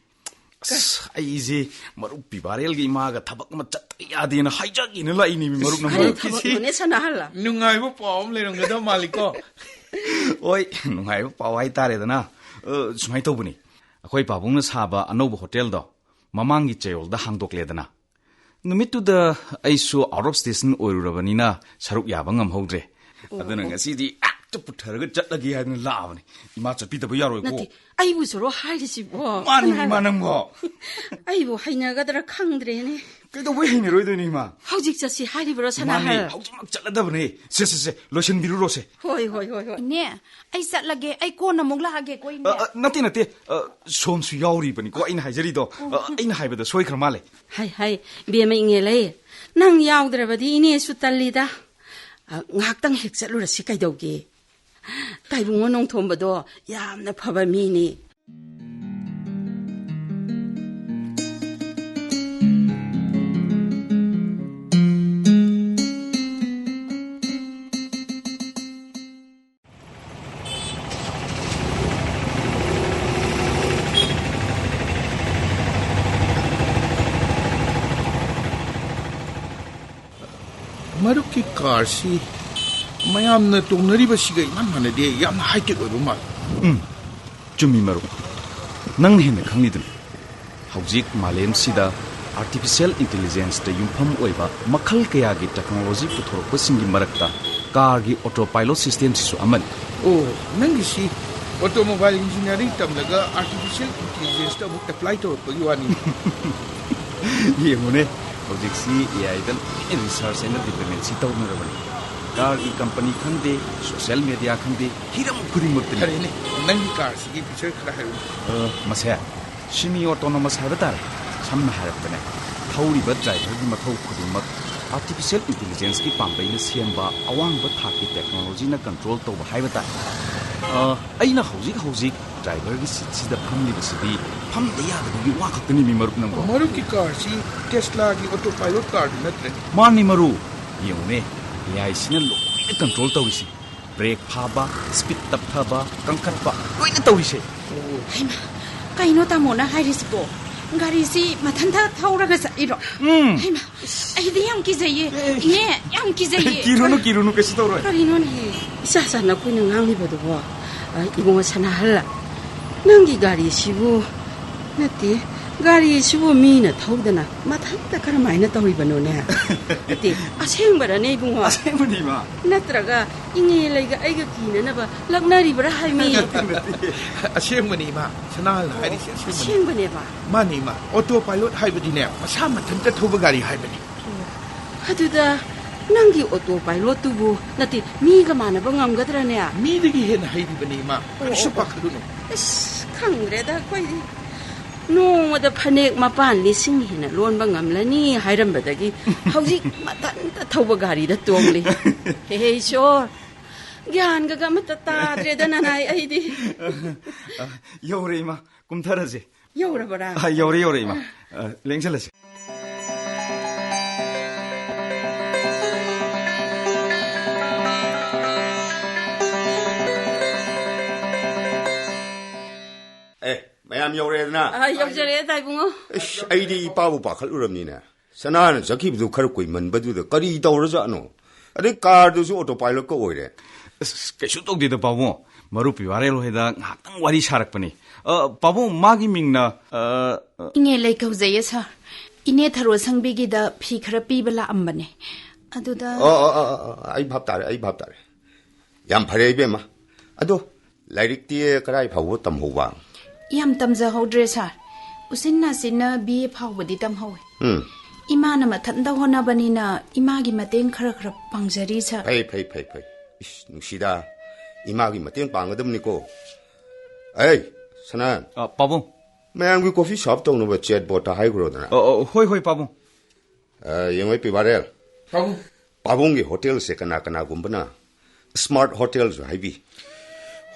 ꯑꯁ, ꯑꯩꯁꯦ ꯃꯔꯨꯞ ꯄꯤꯕꯥꯔꯦꯜꯒꯤ ꯏꯃꯥꯒ ꯊꯕꯛ ꯑꯃ ꯆꯠꯇ ꯌꯥꯗꯦꯅ ꯍꯥꯏꯖꯒꯦꯅ ꯂꯥꯛꯏꯅꯦ, ꯃꯔꯨꯞ ꯅꯪꯕꯨ꯫ ꯀꯔꯤ ꯊꯕꯛꯅꯣꯅꯦ, ꯁꯅꯥꯍꯜ? ꯅꯨꯡꯉꯥꯏꯕ ꯄꯥꯎ ꯑꯃ ꯂꯩꯔꯝꯒꯗꯕ ꯃꯥꯜꯂꯤꯀꯣ꯫ ꯍꯣꯏ, ꯅꯨꯡꯉꯥꯏꯕ ꯄꯥꯎ ꯍꯥꯏꯇꯥꯔꯦꯗꯅ꯫ ꯑ, ꯁꯨꯃꯥꯏꯅ ꯇꯧꯕꯅꯤ, ꯑꯩꯈꯣꯏ ꯄꯥꯕꯨꯡꯅ ꯁꯥꯕ ꯑꯅꯧꯕ ꯍꯣꯇꯦꯜꯗꯣ ꯃꯃꯥꯡꯒꯤ ꯆꯌꯣꯜꯗ ꯍꯥꯡꯗꯣꯛꯂꯦꯗꯅ꯫ ꯅꯨꯃꯤꯠꯇꯨꯗ ꯑꯩꯁꯨ out of station ꯑꯣꯏꯔꯨꯔꯕꯅꯤꯅ ꯁꯔꯨꯛ ꯌꯥꯕ ꯉꯝꯍꯧꯗ꯭ꯔꯦ꯫ ꯑꯣ, ꯑꯗꯨꯅ ꯑꯣ꯫ ꯉꯁꯤꯗꯤ ꯍꯦꯛꯇ ꯄꯨꯊꯔꯒ ꯆꯠꯂꯒꯦ ꯍꯥꯏꯗꯅ ꯂꯥꯛꯑꯕꯅꯤ꯫ ꯏꯃꯥ ꯆꯠꯄꯤꯗꯕ ꯌꯥꯔꯣꯏꯀꯣ꯫ ꯅꯠꯇꯦ, ꯑꯩꯕꯨ ꯁꯔꯣ ꯍꯥꯏꯔꯤꯁꯤꯕꯣ? ꯃꯥꯅꯤ, ꯁꯅꯥꯍꯜ꯫ ꯏꯃꯥ, ꯅꯪꯕꯣ꯫ ꯑꯩꯕꯨ ꯍꯩꯅꯒꯗ꯭ꯔꯥ ꯈꯪꯗ꯭ꯔꯦꯅꯦ꯫ ꯀꯩꯗꯧꯕꯩ ꯍꯩꯅꯔꯣꯏꯗꯣꯏꯅꯣ, ꯏꯃꯥ? ꯍꯧꯖꯤꯛ ꯆꯠꯁꯤ ꯍꯥꯏꯔꯤꯕ꯭ꯔꯣ, ꯃꯥꯅꯤ, ꯁꯅꯥꯍꯜ? ꯍꯧꯖꯤꯛꯃꯛ ꯆꯠꯂꯗꯕꯅꯦ꯫ ꯁꯦ, ꯁꯦ, ꯁꯦ, ꯂꯣꯏꯁꯤꯟꯕꯤꯔꯨꯔꯣꯁꯦ꯫ ꯍꯣꯏ, ꯍꯣꯏ, ꯍꯣꯏ, ꯍꯣꯏ꯫ ꯏꯅꯦ, ꯑꯩ ꯆꯠꯂꯒꯦ꯫ ꯑꯩ ꯀꯣꯟꯅ ꯑꯃꯨꯛ ꯂꯥꯛꯑꯒꯦꯀꯣ, ꯏꯅꯦ꯫ ꯑ, ꯑ, ꯅꯠꯇꯦ, ꯅꯠꯇꯦ꯫ ꯑ, ꯁꯣꯝꯁꯨ ꯌꯥꯎꯔꯤꯕꯅꯤꯀꯣ ꯑꯩꯅ ꯍꯥꯏꯖꯔꯤꯗꯣ꯫ ꯑ, ꯑꯩꯅ ꯍꯥꯏꯕꯗ ꯁꯣꯏꯈ꯭ꯔ ꯃꯥꯜꯂꯦ꯫ ꯍꯥꯏ, ꯍꯥꯏ, ꯕꯦꯝꯃ ꯏꯉꯦꯂꯩ, ꯅꯪ ꯌꯥꯎꯗ꯭ꯔꯕꯗꯤ ꯏꯅꯦꯁꯨ ꯇꯜꯂꯤꯗ꯫ ꯑ, ꯉꯥꯏꯍꯥꯛꯇꯪ ꯍꯦꯛ ꯆꯠꯂꯨꯔꯁꯤ ꯀꯩꯗꯧꯒꯦ? ꯇꯥꯏꯕꯨꯡꯉꯣ ꯅꯣꯡꯊꯣꯝꯕꯗꯣ ꯌꯥꯝꯅ ꯐꯕ ꯃꯤꯅꯤ꯫ ꯃꯔꯨꯞꯀꯤ ꯀꯥꯔꯁꯤ ꯃꯌꯥꯝꯅ ꯇꯣꯡꯅꯔꯤꯕꯁꯤꯒ ꯏꯃꯥꯟ ꯃꯥꯟꯅꯗꯦ, ꯌꯥꯝꯅ high-tech ꯑꯣꯏꯕ ꯃꯥꯜꯂꯤ꯫ ꯎꯝ, ꯆꯨꯝꯃꯤ ꯃꯔꯨꯞ, ꯅꯪꯅ ꯍꯦꯟꯅ ꯈꯪꯂꯤꯗꯨꯅꯤ꯫ ꯍꯧꯖꯤꯛ ꯃꯥꯂꯦꯝꯁꯤꯗ artificial intelligence-ꯇ ꯌꯨꯝꯐꯝ ꯑꯣꯏꯕ ꯃꯈꯜ ꯀꯌꯥꯒꯤ technology ꯄꯨꯊꯣꯔꯛꯄꯁꯤꯡꯒꯤ ꯃꯔꯛꯇ ꯀꯥꯔꯒꯤ autopilot system-ꯁꯤꯁꯨ ꯑꯃꯅꯤ꯫ ꯑꯣ, ꯅꯪꯒꯤꯁꯤ automobile engineering ꯇꯝꯂꯒ artificial intelligence-ꯇ ꯑꯃꯨꯛ apply ꯇꯧꯔꯛꯄꯒꯤ ꯋꯥꯅꯤ꯫ ꯌꯦꯡꯉꯨꯅꯦ, ꯍꯧꯖꯤꯛꯁꯤ A I-ꯗ ꯂꯣꯏꯅ research and development-ꯁꯤ ꯇꯧꯅꯔꯕꯅꯤ꯫ ꯀꯥꯔꯒꯤ company ꯈꯪꯗꯦ, social media ꯈꯪꯗꯦ, ꯍꯤꯔꯝ ꯈꯨꯗꯤꯡꯃꯛꯇꯅꯤ꯫ ꯐꯔꯦꯅꯦ, ꯅꯪꯒꯤ ꯀꯥꯔꯁꯤꯒꯤ feature ꯈꯔ ꯍꯥꯏꯔꯛꯎꯅꯦ꯫ ꯑ, ꯃꯁꯦ semi autonomous ꯍꯥꯏꯕ ꯇꯥꯔꯦ꯫ ꯁꯝꯅ ꯍꯥꯏꯔꯕꯗꯅꯦ, ꯊꯧꯔꯤꯕ driver-ꯒꯤ ꯃꯊꯧ ꯈꯨꯗꯤꯡꯃꯛ artificial intelligence-ꯀꯤ ꯄꯥꯝꯕꯩꯅ ꯁꯦꯝꯕ ꯑꯋꯥꯡꯕ ꯊꯥꯛꯀꯤ technology-ꯅ control ꯇꯧꯕ ꯍꯥꯏꯕ ꯇꯥꯔꯦ꯫ ꯑ, ꯑꯩꯅ ꯍꯧꯖꯤꯛ ꯍꯧꯖꯤꯛ driver-ꯒꯤ seat-ꯁꯤꯗ ꯐꯝꯂꯤꯕꯁꯤꯗꯤ ꯐꯝꯗ ꯌꯥꯗꯕꯒꯤ ꯋꯥ ꯈꯛꯇꯅꯤ, ꯃꯤ ꯃꯔꯨꯞ ꯅꯪꯕꯣ꯫ ꯃꯔꯨꯞꯀꯤ ꯀꯥꯔꯁꯤ Tesla-ꯒꯤ autopilot ꯀꯥꯔꯗꯨ ꯅꯠꯇ꯭ꯔꯦ? ꯃꯥꯅꯤ ꯃꯔꯨꯞ, ꯌꯦꯡꯉꯨꯅꯦ, A I-ꯁꯤꯅ ꯂꯣꯏꯅ control ꯇꯧꯔꯤꯁꯤ꯫ Brake ꯐꯥꯕ, speed ꯇꯞꯊꯕ, ꯀꯟꯈꯠꯄ, ꯂꯣꯏꯅ ꯇꯧꯔꯤꯁꯦ꯫ ꯍꯩꯃꯥ, ꯀꯩꯅꯣ ꯇꯥꯃꯣꯅ ꯍꯥꯏꯔꯤꯁꯤꯕꯣ? ꯒꯥꯔꯤꯁꯤ ꯃꯊꯟꯇ ꯊꯧꯔꯒ ꯆꯠꯂꯤꯔꯣ? ꯎꯝ꯫ ꯍꯩꯃꯥ, ꯑꯩꯗꯤ ꯌꯥꯝ ꯀꯤꯖꯩꯌꯦ꯫ ꯑꯦ꯫ ꯏꯅꯦ, ꯌꯥꯝ ꯀꯤꯖꯩꯌꯦ꯫ ꯀꯤꯔꯨꯅꯨ, ꯀꯤꯔꯨꯅꯨ, ꯀꯩꯁꯨ ꯇꯧꯔꯣꯏ꯫ ꯀꯔꯤꯅꯣꯅꯦ? ꯏꯆꯥ ꯆꯥ ꯅꯈꯣꯏꯅ ꯉꯥꯡꯂꯤꯕꯗꯨꯕꯣ? ꯑ, ꯏꯕꯨꯡꯉꯣ ꯁꯅꯥꯍꯜ, ꯅꯪꯒꯤ ꯒꯥꯔꯤꯁꯤꯕꯨ, ꯅꯠꯇꯦ, ꯒꯥꯔꯤꯁꯤꯕꯨ ꯃꯤꯅ ꯊꯧꯗꯅ ꯃꯊꯟꯇ ꯀꯔꯝꯍꯥꯏꯅ ꯇꯧꯔꯤꯕꯅꯣꯅꯦ? ꯅꯠꯇꯦ, ꯑꯁꯦꯡꯕꯔꯅꯦ ꯏꯕꯨꯡꯉꯣ? ꯑꯁꯦꯡꯕꯅꯤ, ꯏꯃꯥ꯫ ꯅꯠꯇ꯭ꯔꯒ ꯏꯅꯦ ꯂꯩꯒ ꯑꯩꯒ ꯀꯤꯅꯅꯕ ꯂꯛꯅꯔꯤꯕ꯭ꯔꯥ ꯍꯥꯏꯃꯤ? ꯅꯠꯇꯦ, ꯅꯠꯇꯦ꯫ ꯑꯁꯦꯡꯕꯅꯤ, ꯏꯃꯥ꯫ ꯁꯅꯥꯍꯜꯅ ꯍꯥꯏꯔꯤꯁꯦ ꯑꯁꯦꯡꯕꯅꯤ꯫ ꯑꯁꯦꯡꯕꯅꯦꯕ? ꯃꯥꯅꯤ, ꯏꯃꯥ꯫ ꯑꯣꯇꯣ ꯄꯥꯏꯂꯣꯠ ꯍꯥꯏꯕꯗꯤꯅꯦ, ꯃꯁꯥ ꯃꯊꯟꯇ ꯊꯧꯕ ꯒꯥꯔꯤ ꯍꯥꯏꯕꯅꯤ꯫ ꯑꯗꯨꯗ ꯅꯪꯒꯤ ꯑꯣꯇꯣ ꯄꯥꯏꯂꯣꯠꯇꯨꯕꯨ, ꯅꯠꯇꯦ, ꯃꯤꯒ ꯃꯥꯟꯅꯕ ꯉꯝꯒꯗ꯭ꯔꯅꯦ? ꯃꯤꯗꯒꯤ ꯍꯦꯟꯅ ꯍꯩꯔꯤꯕꯅꯤ, ꯏꯃꯥ꯫ ꯑꯣ, ꯀꯔꯤꯁꯨ ꯑꯣ, ꯑꯣ꯫ ꯄꯥꯈꯠꯂꯨꯅꯨ꯫ ꯑꯁ, ꯈꯪꯗ꯭ꯔꯦꯗ ꯑꯩꯈꯣꯏꯗꯤ꯫ ꯅꯣꯡꯃꯗ ꯐꯅꯦꯛ ꯃꯄꯥꯟ ꯂꯤꯁꯤꯡ ꯍꯦꯟꯅ ꯂꯣꯟꯕ ꯉꯝꯂꯅꯤ ꯍꯥꯏꯔꯝꯕꯗꯒꯤ ꯍꯧꯖꯤꯛ ꯃꯊꯟꯇ ꯊꯧꯕ ꯒꯥꯔꯤꯗ ꯇꯣꯡꯂꯤ꯫ ꯍꯦ, ꯍꯦ, ꯏꯁꯣꯔ, ꯒ꯭ꯌꯥꯟꯒ ꯑꯃꯠꯇ ꯇꯥꯗ꯭ꯔꯦꯗ, ꯅꯅꯥꯏ, ꯑꯩꯗꯤ꯫ ꯑ, ꯌꯧꯔꯦ, ꯏꯃꯥ꯫ ꯀꯨꯝꯊꯔꯁꯦ꯫ ꯌꯧꯔꯕꯔꯥ? ꯑ, ꯌꯧꯔꯦ, ꯌꯧꯔꯦ, ꯏꯃꯥ꯫ ꯑ, ꯂꯦꯡꯁꯜꯂꯁꯦ꯫ ꯑꯦ, ꯃꯌꯥꯝ ꯌꯧꯔꯦꯗꯅ? ꯑ, ꯌꯧꯖꯔꯦ, ꯇꯥꯏꯕꯨꯡꯉꯣ꯫ ꯏꯁ, ꯑꯩꯗꯤ ꯏꯄꯥꯕꯨ ꯄꯥꯈꯠꯂꯨꯔꯕꯅꯤꯅꯦ꯫ ꯁꯅꯥꯅ ꯆꯠꯈꯤꯕꯗꯨ ꯈꯔ ꯀꯨꯏꯃꯟꯕꯗꯨꯗ ꯀꯔꯤ ꯇꯧꯔꯖꯥꯠꯅꯣ? ꯑꯗꯩ ꯀꯥꯔꯗꯨꯁꯨ ꯑꯣꯇꯣ ꯄꯥꯏꯂꯣꯠꯀ ꯑꯣꯏꯔꯦ꯫ ꯑꯁ, ꯀꯩꯁꯨ ꯇꯧꯗꯦꯗ, ꯄꯥꯕꯨꯡ꯫ ꯃꯔꯨꯞ ꯄꯤꯋꯥꯔꯦꯜ ꯍꯣꯏꯗ ꯉꯥꯏꯍꯥꯛꯇꯪ ꯋꯥꯔꯤ ꯁꯥꯔꯛꯄꯅꯤ꯫ ꯑ, ꯄꯥꯕꯨꯡ, ꯃꯥꯒꯤ ꯃꯤꯡꯅ, ꯑ, ꯑ, ꯏꯅꯦ ꯂꯩ ꯀꯧꯖꯩꯌꯦ, ꯁꯥꯔ꯫ ꯏꯅꯦ ꯊꯔꯣ ꯁꯪꯕꯤꯒꯤꯗ ꯐꯤ ꯈꯔ ꯄꯤꯕ ꯂꯥꯛꯑꯝꯕꯅꯦ꯫ ꯑꯗꯨꯗ ꯑ, ꯑ, ꯑ, ꯑ, ꯑ, ꯑꯩ ꯚꯥꯞ ꯇꯥꯔꯦ, ꯑꯩ ꯚꯥꯞ ꯇꯥꯔꯦ꯫ ꯌꯥꯝ ꯐꯔꯦ, ꯏꯕꯦꯝꯃ꯫ ꯑꯗꯣ ꯂꯥꯏꯔꯤꯛꯇꯤ ꯀꯗꯥꯏ ꯐꯥꯎꯕ ꯇꯝꯍꯧꯕ? ꯌꯥꯝ ꯇꯝꯖꯍꯧꯗ꯭ꯔꯦ, ꯁꯥꯔ꯫ ꯎꯆꯤꯟ ꯅꯥꯆꯤꯟꯅ ꯕꯤ ꯑꯦ ꯐꯥꯎꯕꯗꯤ ꯇꯝꯍꯧꯋꯦ꯫ ꯎꯝ꯫ ꯏꯃꯥꯅ ꯃꯊꯟꯇ ꯍꯣꯠꯅꯕꯅꯤꯅ ꯏꯃꯥꯒꯤ ꯃꯇꯦꯡ ꯈꯔ ꯈꯔ ꯄꯥꯡꯖꯔꯤ, ꯁꯥꯔ꯫ ꯐꯩ, ꯐꯩ, ꯐꯩ, ꯐꯩ꯫ ꯏꯁ, ꯅꯨꯡꯁꯤꯗ, ꯏꯃꯥꯒꯤ ꯃꯇꯦꯡ ꯄꯥꯡꯒꯗꯕꯅꯤꯀꯣ꯫ ꯑꯩ, ꯁꯅꯥ꯫ ꯑ, ꯄꯥꯕꯨꯡ꯫ ꯃꯌꯥꯝꯒꯤ ꯀꯣꯐꯤ ꯁꯥꯔꯚ ꯇꯧꯅꯕ ꯆꯦꯠ ꯕꯣꯠꯇ ꯍꯥꯏꯈ꯭ꯔꯣꯗꯅ꯫ ꯑ, ꯑ, ꯍꯣꯏ, ꯍꯣꯏ, ꯄꯥꯕꯨꯡ꯫ ꯑ, ꯌꯦꯡꯉꯣ, ꯄꯤꯕꯥꯔꯦꯜ꯫ ꯄꯥꯕꯨꯡ꯫ ꯄꯥꯕꯨꯡꯒꯤ ꯍꯣꯇꯦꯜꯁꯦ ꯀꯅꯥ ꯀꯅꯥꯒꯨꯝꯕꯅ ꯁ꯭ꯃꯥꯔꯠ ꯍꯣꯇꯦꯜꯁꯨ ꯍꯥꯏꯕꯤ꯫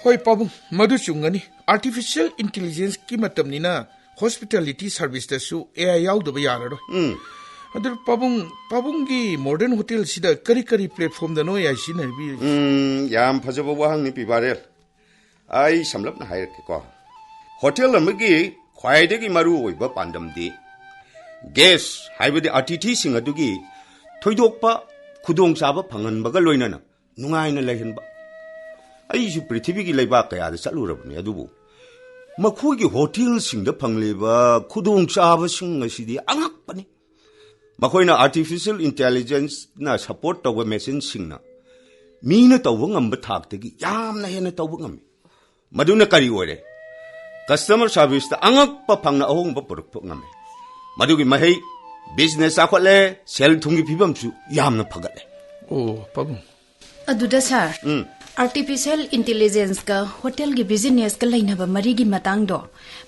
ꯍꯣꯏ, ꯄꯥꯕꯨꯡ, ꯃꯗꯨ ꯆꯨꯝꯒꯅꯤ꯫ ꯑꯥꯔꯇꯤꯐꯤꯁꯤꯌꯦꯜ ꯏꯟꯇꯦꯂꯤꯖꯦꯟꯁꯀꯤ ꯃꯇꯝꯅꯤꯅ ꯍꯣꯁꯄꯤꯇꯥꯂꯤꯇꯤ ꯁꯔꯚꯤꯁꯇꯁꯨ ꯑꯦ ꯑꯥꯏ ꯌꯥꯎꯗꯕ ꯌꯥꯔꯔꯣꯏ꯫ ꯎꯝ꯫ ꯑꯗꯨ ꯄꯥꯕꯨꯡ, ꯄꯥꯕꯨꯡꯒꯤ ꯃꯣꯗꯔꯟ ꯍꯣꯇꯦꯜꯁꯤꯗ ꯀꯔꯤ ꯀꯔꯤ ꯄ꯭ꯂꯦꯠꯐꯣꯝꯗꯅꯣ ꯑꯦ ꯑꯥꯏ ꯁꯤꯖꯤꯟꯅꯕꯤꯔꯤꯁꯦ? ꯎꯝ, ꯌꯥꯝ ꯐꯖꯕ ꯋꯥꯍꯪꯅꯤ, ꯄꯤꯕꯥꯔꯦꯜ꯫ ꯑꯩ ꯁꯝꯂꯞꯅ ꯍꯥꯏꯔꯛꯀꯦꯀꯣ꯫ ꯍꯣꯇꯦꯜ ꯑꯃꯒꯤ ꯈ꯭ꯋꯥꯏꯗꯒꯤ ꯃꯔꯨ ꯑꯣꯏꯕ ꯄꯥꯟꯗꯝꯗꯤ ꯒꯦꯁ ꯍꯥꯏꯕꯗꯤ ꯑꯇꯤꯊꯤꯁꯤꯡ ꯑꯗꯨꯒꯤ ꯊꯣꯏꯗꯣꯛꯄ ꯈꯨꯗꯣꯡꯆꯥꯕ ꯐꯪꯍꯟꯕꯒ ꯂꯣꯏꯅꯅ ꯅꯨꯡꯉꯥꯏꯅ ꯂꯩꯍꯟꯕ꯫ ꯑꯩꯁꯨ ꯄ꯭ꯔꯤꯊꯤꯕꯤꯒꯤ ꯂꯩꯕꯥꯛ ꯀꯌꯥꯗ ꯆꯠꯂꯨꯔꯕꯅꯤ, ꯑꯗꯨꯕꯨ ꯃꯈꯣꯏꯒꯤ ꯍꯣꯇꯦꯜꯁꯤꯡꯗ ꯐꯪꯂꯤꯕ ꯈꯨꯗꯣꯡꯆꯥꯕꯁꯤꯡ ꯑꯁꯤꯗꯤ ꯑꯉꯛꯄꯅꯤ꯫ ꯃꯈꯣꯏꯅ ꯑꯥꯔꯇꯤꯐꯤꯁꯤꯌꯦꯜ ꯏꯟꯇꯦꯂꯤꯖꯦꯟꯁꯅ ꯁꯄꯣꯔꯠ ꯇꯧꯕ ꯃꯦꯆꯤꯟꯁꯤꯡꯅ ꯃꯤꯅ ꯇꯧꯕ ꯉꯝꯕ ꯊꯥꯛꯇꯒꯤ ꯌꯥꯝꯅ ꯍꯦꯟꯅ ꯇꯧꯕ ꯉꯝꯃꯤ꯫ ꯃꯗꯨꯅ ꯀꯔꯤ ꯑꯣꯏꯔꯦ? ꯀꯁꯇꯃꯔ ꯁꯥꯔꯚꯤꯁꯇ ꯑꯉꯛꯄ ꯐꯪꯅ ꯑꯍꯣꯡꯕ ꯄꯨꯔꯛꯄ ꯉꯝꯃꯤ꯫ ꯃꯗꯨꯒꯤ ꯃꯍꯩ, ꯕꯤꯖꯤꯅꯦꯁ ꯆꯥꯎꯈꯠꯂꯦ, ꯁꯦꯜ ꯊꯨꯝꯒꯤ ꯐꯤꯕꯝꯁꯨ ꯌꯥꯝꯅ ꯐꯒꯠꯂꯦ꯫ ꯑꯣ, ꯄꯥꯕꯨꯡ꯫ ꯑꯗꯨꯗ ꯁꯥꯔ, ꯎꯝ꯫ ꯑꯥꯔꯇꯤꯐꯤꯁꯤꯌꯦꯜ ꯏꯟꯇꯦꯂꯤꯖꯦꯟꯁꯀ ꯍꯣꯇꯦꯜꯒꯤ ꯕꯤꯖꯤꯅꯦꯁꯀ ꯂꯩꯅꯕ ꯃꯔꯤꯒꯤ ꯃꯇꯥꯡꯗꯣ,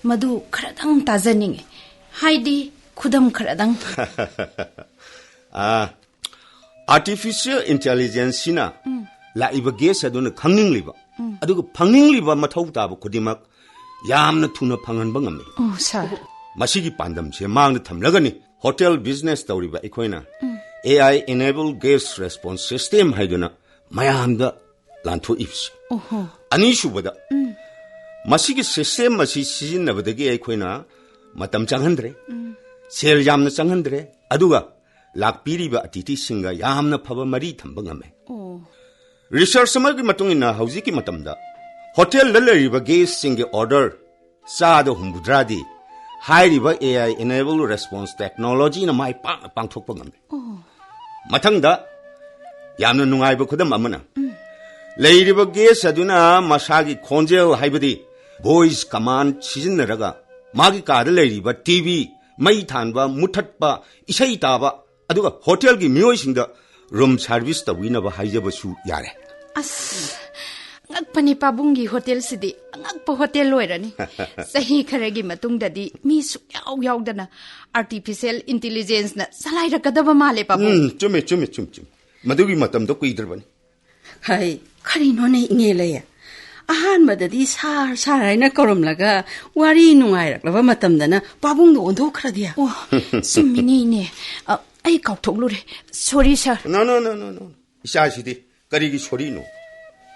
ꯃꯗꯨ ꯈꯔꯗꯪ ꯇꯥꯖꯅꯤꯡꯉꯤ꯫ ꯍꯥꯏꯗꯤ, ꯈꯨꯗꯝ ꯈꯔꯗꯪ꯫ ꯑꯥ, ꯑꯥꯔꯇꯤꯐꯤꯁꯤꯌꯦꯜ ꯏꯟꯇꯦꯂꯤꯖꯦꯟꯁꯁꯤꯅ ꯂꯥꯛꯏꯕ ꯒꯦꯁ ꯑꯗꯨꯅ ꯈꯪꯅꯤꯡꯂꯤꯕ, ꯑꯗꯨꯒ ꯐꯪꯅꯤꯡꯂꯤꯕ ꯃꯊꯧ ꯇꯥꯕ ꯈꯨꯗꯤꯡꯃꯛ ꯌꯥꯝꯅ ꯊꯨꯅ ꯐꯪꯍꯟꯕ ꯉꯝꯃꯤ꯫ ꯑꯣ, ꯁꯥꯔ꯫ ꯃꯁꯤꯒꯤ ꯄꯥꯟꯗꯝꯁꯦ ꯃꯥꯡꯗ ꯊꯝꯂꯒꯅꯤ ꯍꯣꯇꯦꯜ ꯕꯤꯖꯤꯅꯦꯁ ꯇꯧꯔꯤꯕ ꯑꯩꯈꯣꯏꯅ AI enabled guest response system ꯍꯥꯏꯗꯨꯅ ꯃꯌꯥꯝꯗ ꯂꯥꯟꯊꯣꯛꯏꯕꯁꯤ꯫ ꯑꯣꯍꯣ꯫ ꯑꯅꯤꯁꯨꯕꯗ, ꯃꯁꯤꯒꯤ ꯁꯤꯁꯇꯦꯝ ꯑꯁꯤ ꯁꯤꯖꯤꯟꯅꯕꯗꯒꯤ ꯑꯩꯈꯣꯏꯅ ꯃꯇꯝ ꯆꯪꯍꯟꯗ꯭ꯔꯦ, ꯁꯦꯜ ꯌꯥꯝꯅ ꯆꯪꯍꯟꯗ꯭ꯔꯦ, ꯑꯗꯨꯒ ꯂꯥꯛꯄꯤꯔꯤꯕ ꯑꯇꯤꯊꯤꯁꯤꯡꯒ ꯌꯥꯝꯅ ꯐꯕ ꯃꯔꯤ ꯊꯝꯕ ꯉꯝꯃꯦ꯫ ꯑꯣ꯫ ꯔꯤꯁꯔꯆ ꯑꯃꯒꯤ ꯃꯇꯨꯡ ꯏꯟꯅ ꯍꯧꯖꯤꯛꯀꯤ ꯃꯇꯝꯗ ꯍꯣꯇꯦꯜꯗ ꯂꯩꯔꯤꯕ ꯒꯦꯁꯁꯤꯡꯒꯤ ꯑꯣꯔꯗꯔ ꯆꯥꯗ ꯍꯨꯝꯐꯨꯇꯔꯥꯗꯤ ꯍꯥꯏꯔꯤꯕ AI enabled response technologyꯅ ꯃꯥꯏ ꯄꯥꯛꯅ ꯄꯥꯡꯊꯣꯛꯄ ꯉꯝꯃꯤ꯫ ꯑꯣ꯫ ꯃꯊꯪꯗ ꯌꯥꯝꯅ ꯅꯨꯡꯉꯥꯏꯕ ꯈꯨꯗꯝ ꯑꯃꯅ, ꯂꯩꯔꯤꯕ ꯒꯦꯁ ꯑꯗꯨꯅ ꯃꯁꯥꯒꯤ ꯈꯣꯟꯖꯦꯜ, ꯍꯥꯏꯕꯗꯤ ꯚꯣꯏꯁ ꯀꯃꯥꯟ ꯁꯤꯖꯤꯟꯅꯔꯒ ꯃꯥꯒꯤ ꯀꯥꯗ ꯂꯩꯔꯤꯕ ꯇꯤꯚꯤ, ꯃꯩ ꯊꯥꯟꯕ, ꯃꯨꯊꯠꯄ, ꯏꯁꯩ ꯇꯥꯕ, ꯑꯗꯨꯒ ꯍꯣꯇꯦꯜꯒꯤ ꯃꯤꯑꯣꯏꯁꯤꯡꯗ ꯔꯨꯝ ꯁꯥꯔꯚꯤꯁ ꯇꯧꯕꯤꯅꯕ ꯍꯥꯏꯖꯕꯁꯨ ꯌꯥꯔꯦ꯫ ꯑꯁ, ꯉꯛꯄꯅꯤ, ꯄꯥꯕꯨꯡꯒꯤ ꯍꯣꯇꯦꯜꯁꯤꯗꯤ ꯑꯉꯛꯄ ꯍꯣꯇꯦꯜ ꯑꯣꯏꯔꯅꯤ꯫ ꯆꯍꯤ ꯈꯔꯒꯤ ꯃꯇꯨꯡꯗꯗꯤ ꯃꯤ ꯁꯨꯛꯌꯥꯎ ꯌꯥꯎꯗꯅ ꯑꯥꯔꯇꯤꯐꯤꯁꯤꯌꯦꯜ ꯏꯟꯇꯦꯂꯤꯖꯦꯟꯁꯅ ꯆꯂꯥꯏꯔꯛꯀꯗꯕ ꯃꯥꯜꯂꯦ, ꯄꯥꯕꯨꯡ꯫ ꯎꯝ, ꯆꯨꯝꯃꯦ, ꯆꯨꯝꯃꯦ, ꯆꯨꯝꯃꯦ, ꯆꯨꯝꯃꯦ꯫ ꯃꯗꯨꯒꯤ ꯃꯇꯝꯗꯣ ꯀꯨꯏꯗ꯭ꯔꯕꯅꯤ꯫ ꯍꯩ, ꯀꯔꯤꯅꯣꯅꯦ, ꯏꯅꯦ ꯂꯩ? ꯑꯍꯥꯟꯕꯗꯗꯤ ꯁꯥꯔ, ꯁꯥꯔ ꯍꯥꯏꯅ ꯀꯧꯔꯝꯂꯒ ꯋꯥꯔꯤ ꯅꯨꯡꯉꯥꯏꯔꯛꯂꯕ ꯃꯇꯝꯗꯅ ꯄꯥꯕꯨꯡꯗ ꯑꯣꯟꯊꯣꯛꯈ꯭ꯔꯗꯤ꯫ ꯑꯣ, ꯆꯨꯝꯃꯤꯅꯦ, ꯏꯅꯦ꯫ ꯑ, ꯑꯩ ꯀꯥꯎꯊꯣꯛꯂꯨꯔꯦ꯫ ꯁꯣꯔꯤ, ꯁꯥꯔ꯫ No, no, no, no, no. ꯏꯆꯥꯁꯤꯗꯤ ꯀꯔꯤꯒꯤ ꯁꯣꯔꯤꯅꯣ?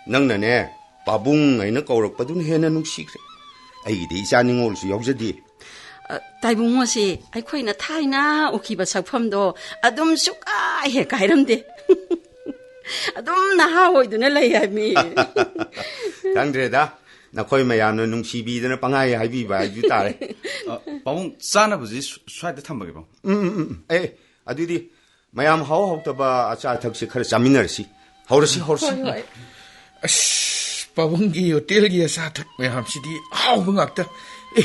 ꯅꯪꯅꯅꯦ, ꯄꯥꯕꯨꯡ ꯍꯥꯏꯅ ꯀꯧꯔꯛꯄꯗꯨꯅ ꯍꯦꯟꯅ ꯅꯨꯡꯁꯤꯈ꯭ꯔꯦ꯫ ꯑꯩꯒꯤꯗꯤ ꯏꯆꯥ ꯅꯤꯉꯣꯜꯁꯨ ꯌꯥꯎꯖꯗꯦ꯫ ꯑ, ꯇꯥꯏꯕꯨꯡꯉꯣꯁꯤ ꯑꯩꯈꯣꯏꯅ ꯊꯥꯏꯅ ꯎꯈꯤꯕ ꯁꯛꯐꯝꯗꯣ ꯑꯗꯨꯝ ꯁꯨꯛꯀꯥꯏ ꯍꯦꯛ ꯀꯥꯏꯔꯝꯗꯦ꯫ ꯑꯗꯨꯝ ꯅꯍꯥ ꯑꯣꯏꯗꯨꯅ ꯂꯩ ꯍꯥꯏꯕꯅꯤ꯫ ꯈꯪꯗ꯭ꯔꯦꯗ, ꯅꯈꯣꯏ ꯃꯌꯥꯝꯅ ꯅꯨꯡꯁꯤꯕꯤꯗꯅ ꯄꯪꯍꯥꯏ ꯍꯥꯏꯕꯤꯕ ꯍꯥꯏꯗꯨ ꯇꯥꯔꯦ꯫ ꯑ, ꯄꯥꯕꯨꯡ, ꯆꯥꯅꯕꯁꯤ ꯁ꯭ꯋ-, ꯁ꯭ꯋꯥꯏꯗ ꯊꯝꯕꯒꯦ, ꯄꯥꯕꯨꯡ꯫ ꯎꯝ, ꯎꯝ, ꯎꯝ, ꯎꯝ꯫ ꯑꯦ, ꯑꯗꯨꯗꯤ ꯃꯌꯥꯝ ꯍꯥꯎ ꯍꯥꯎꯇꯕ ꯑꯆꯥ ꯑꯊꯛꯁꯤ ꯈꯔ ꯆꯥꯃꯤꯟꯅꯔꯁꯤ꯫ ꯍꯧꯔꯁꯤ, ꯍꯧꯔꯁꯤ꯫ ꯍꯣꯏ, ꯍꯣꯏ꯫ ꯑꯁ, ꯄꯥꯕꯨꯡꯒꯤ ꯍꯣꯇꯦꯜꯒꯤ ꯑꯆꯥ ꯑꯊꯛ ꯃꯌꯥꯝꯁꯤꯗꯤ ꯑꯍꯥꯎꯕ ꯉꯥꯛꯇ꯫ ꯑꯦ,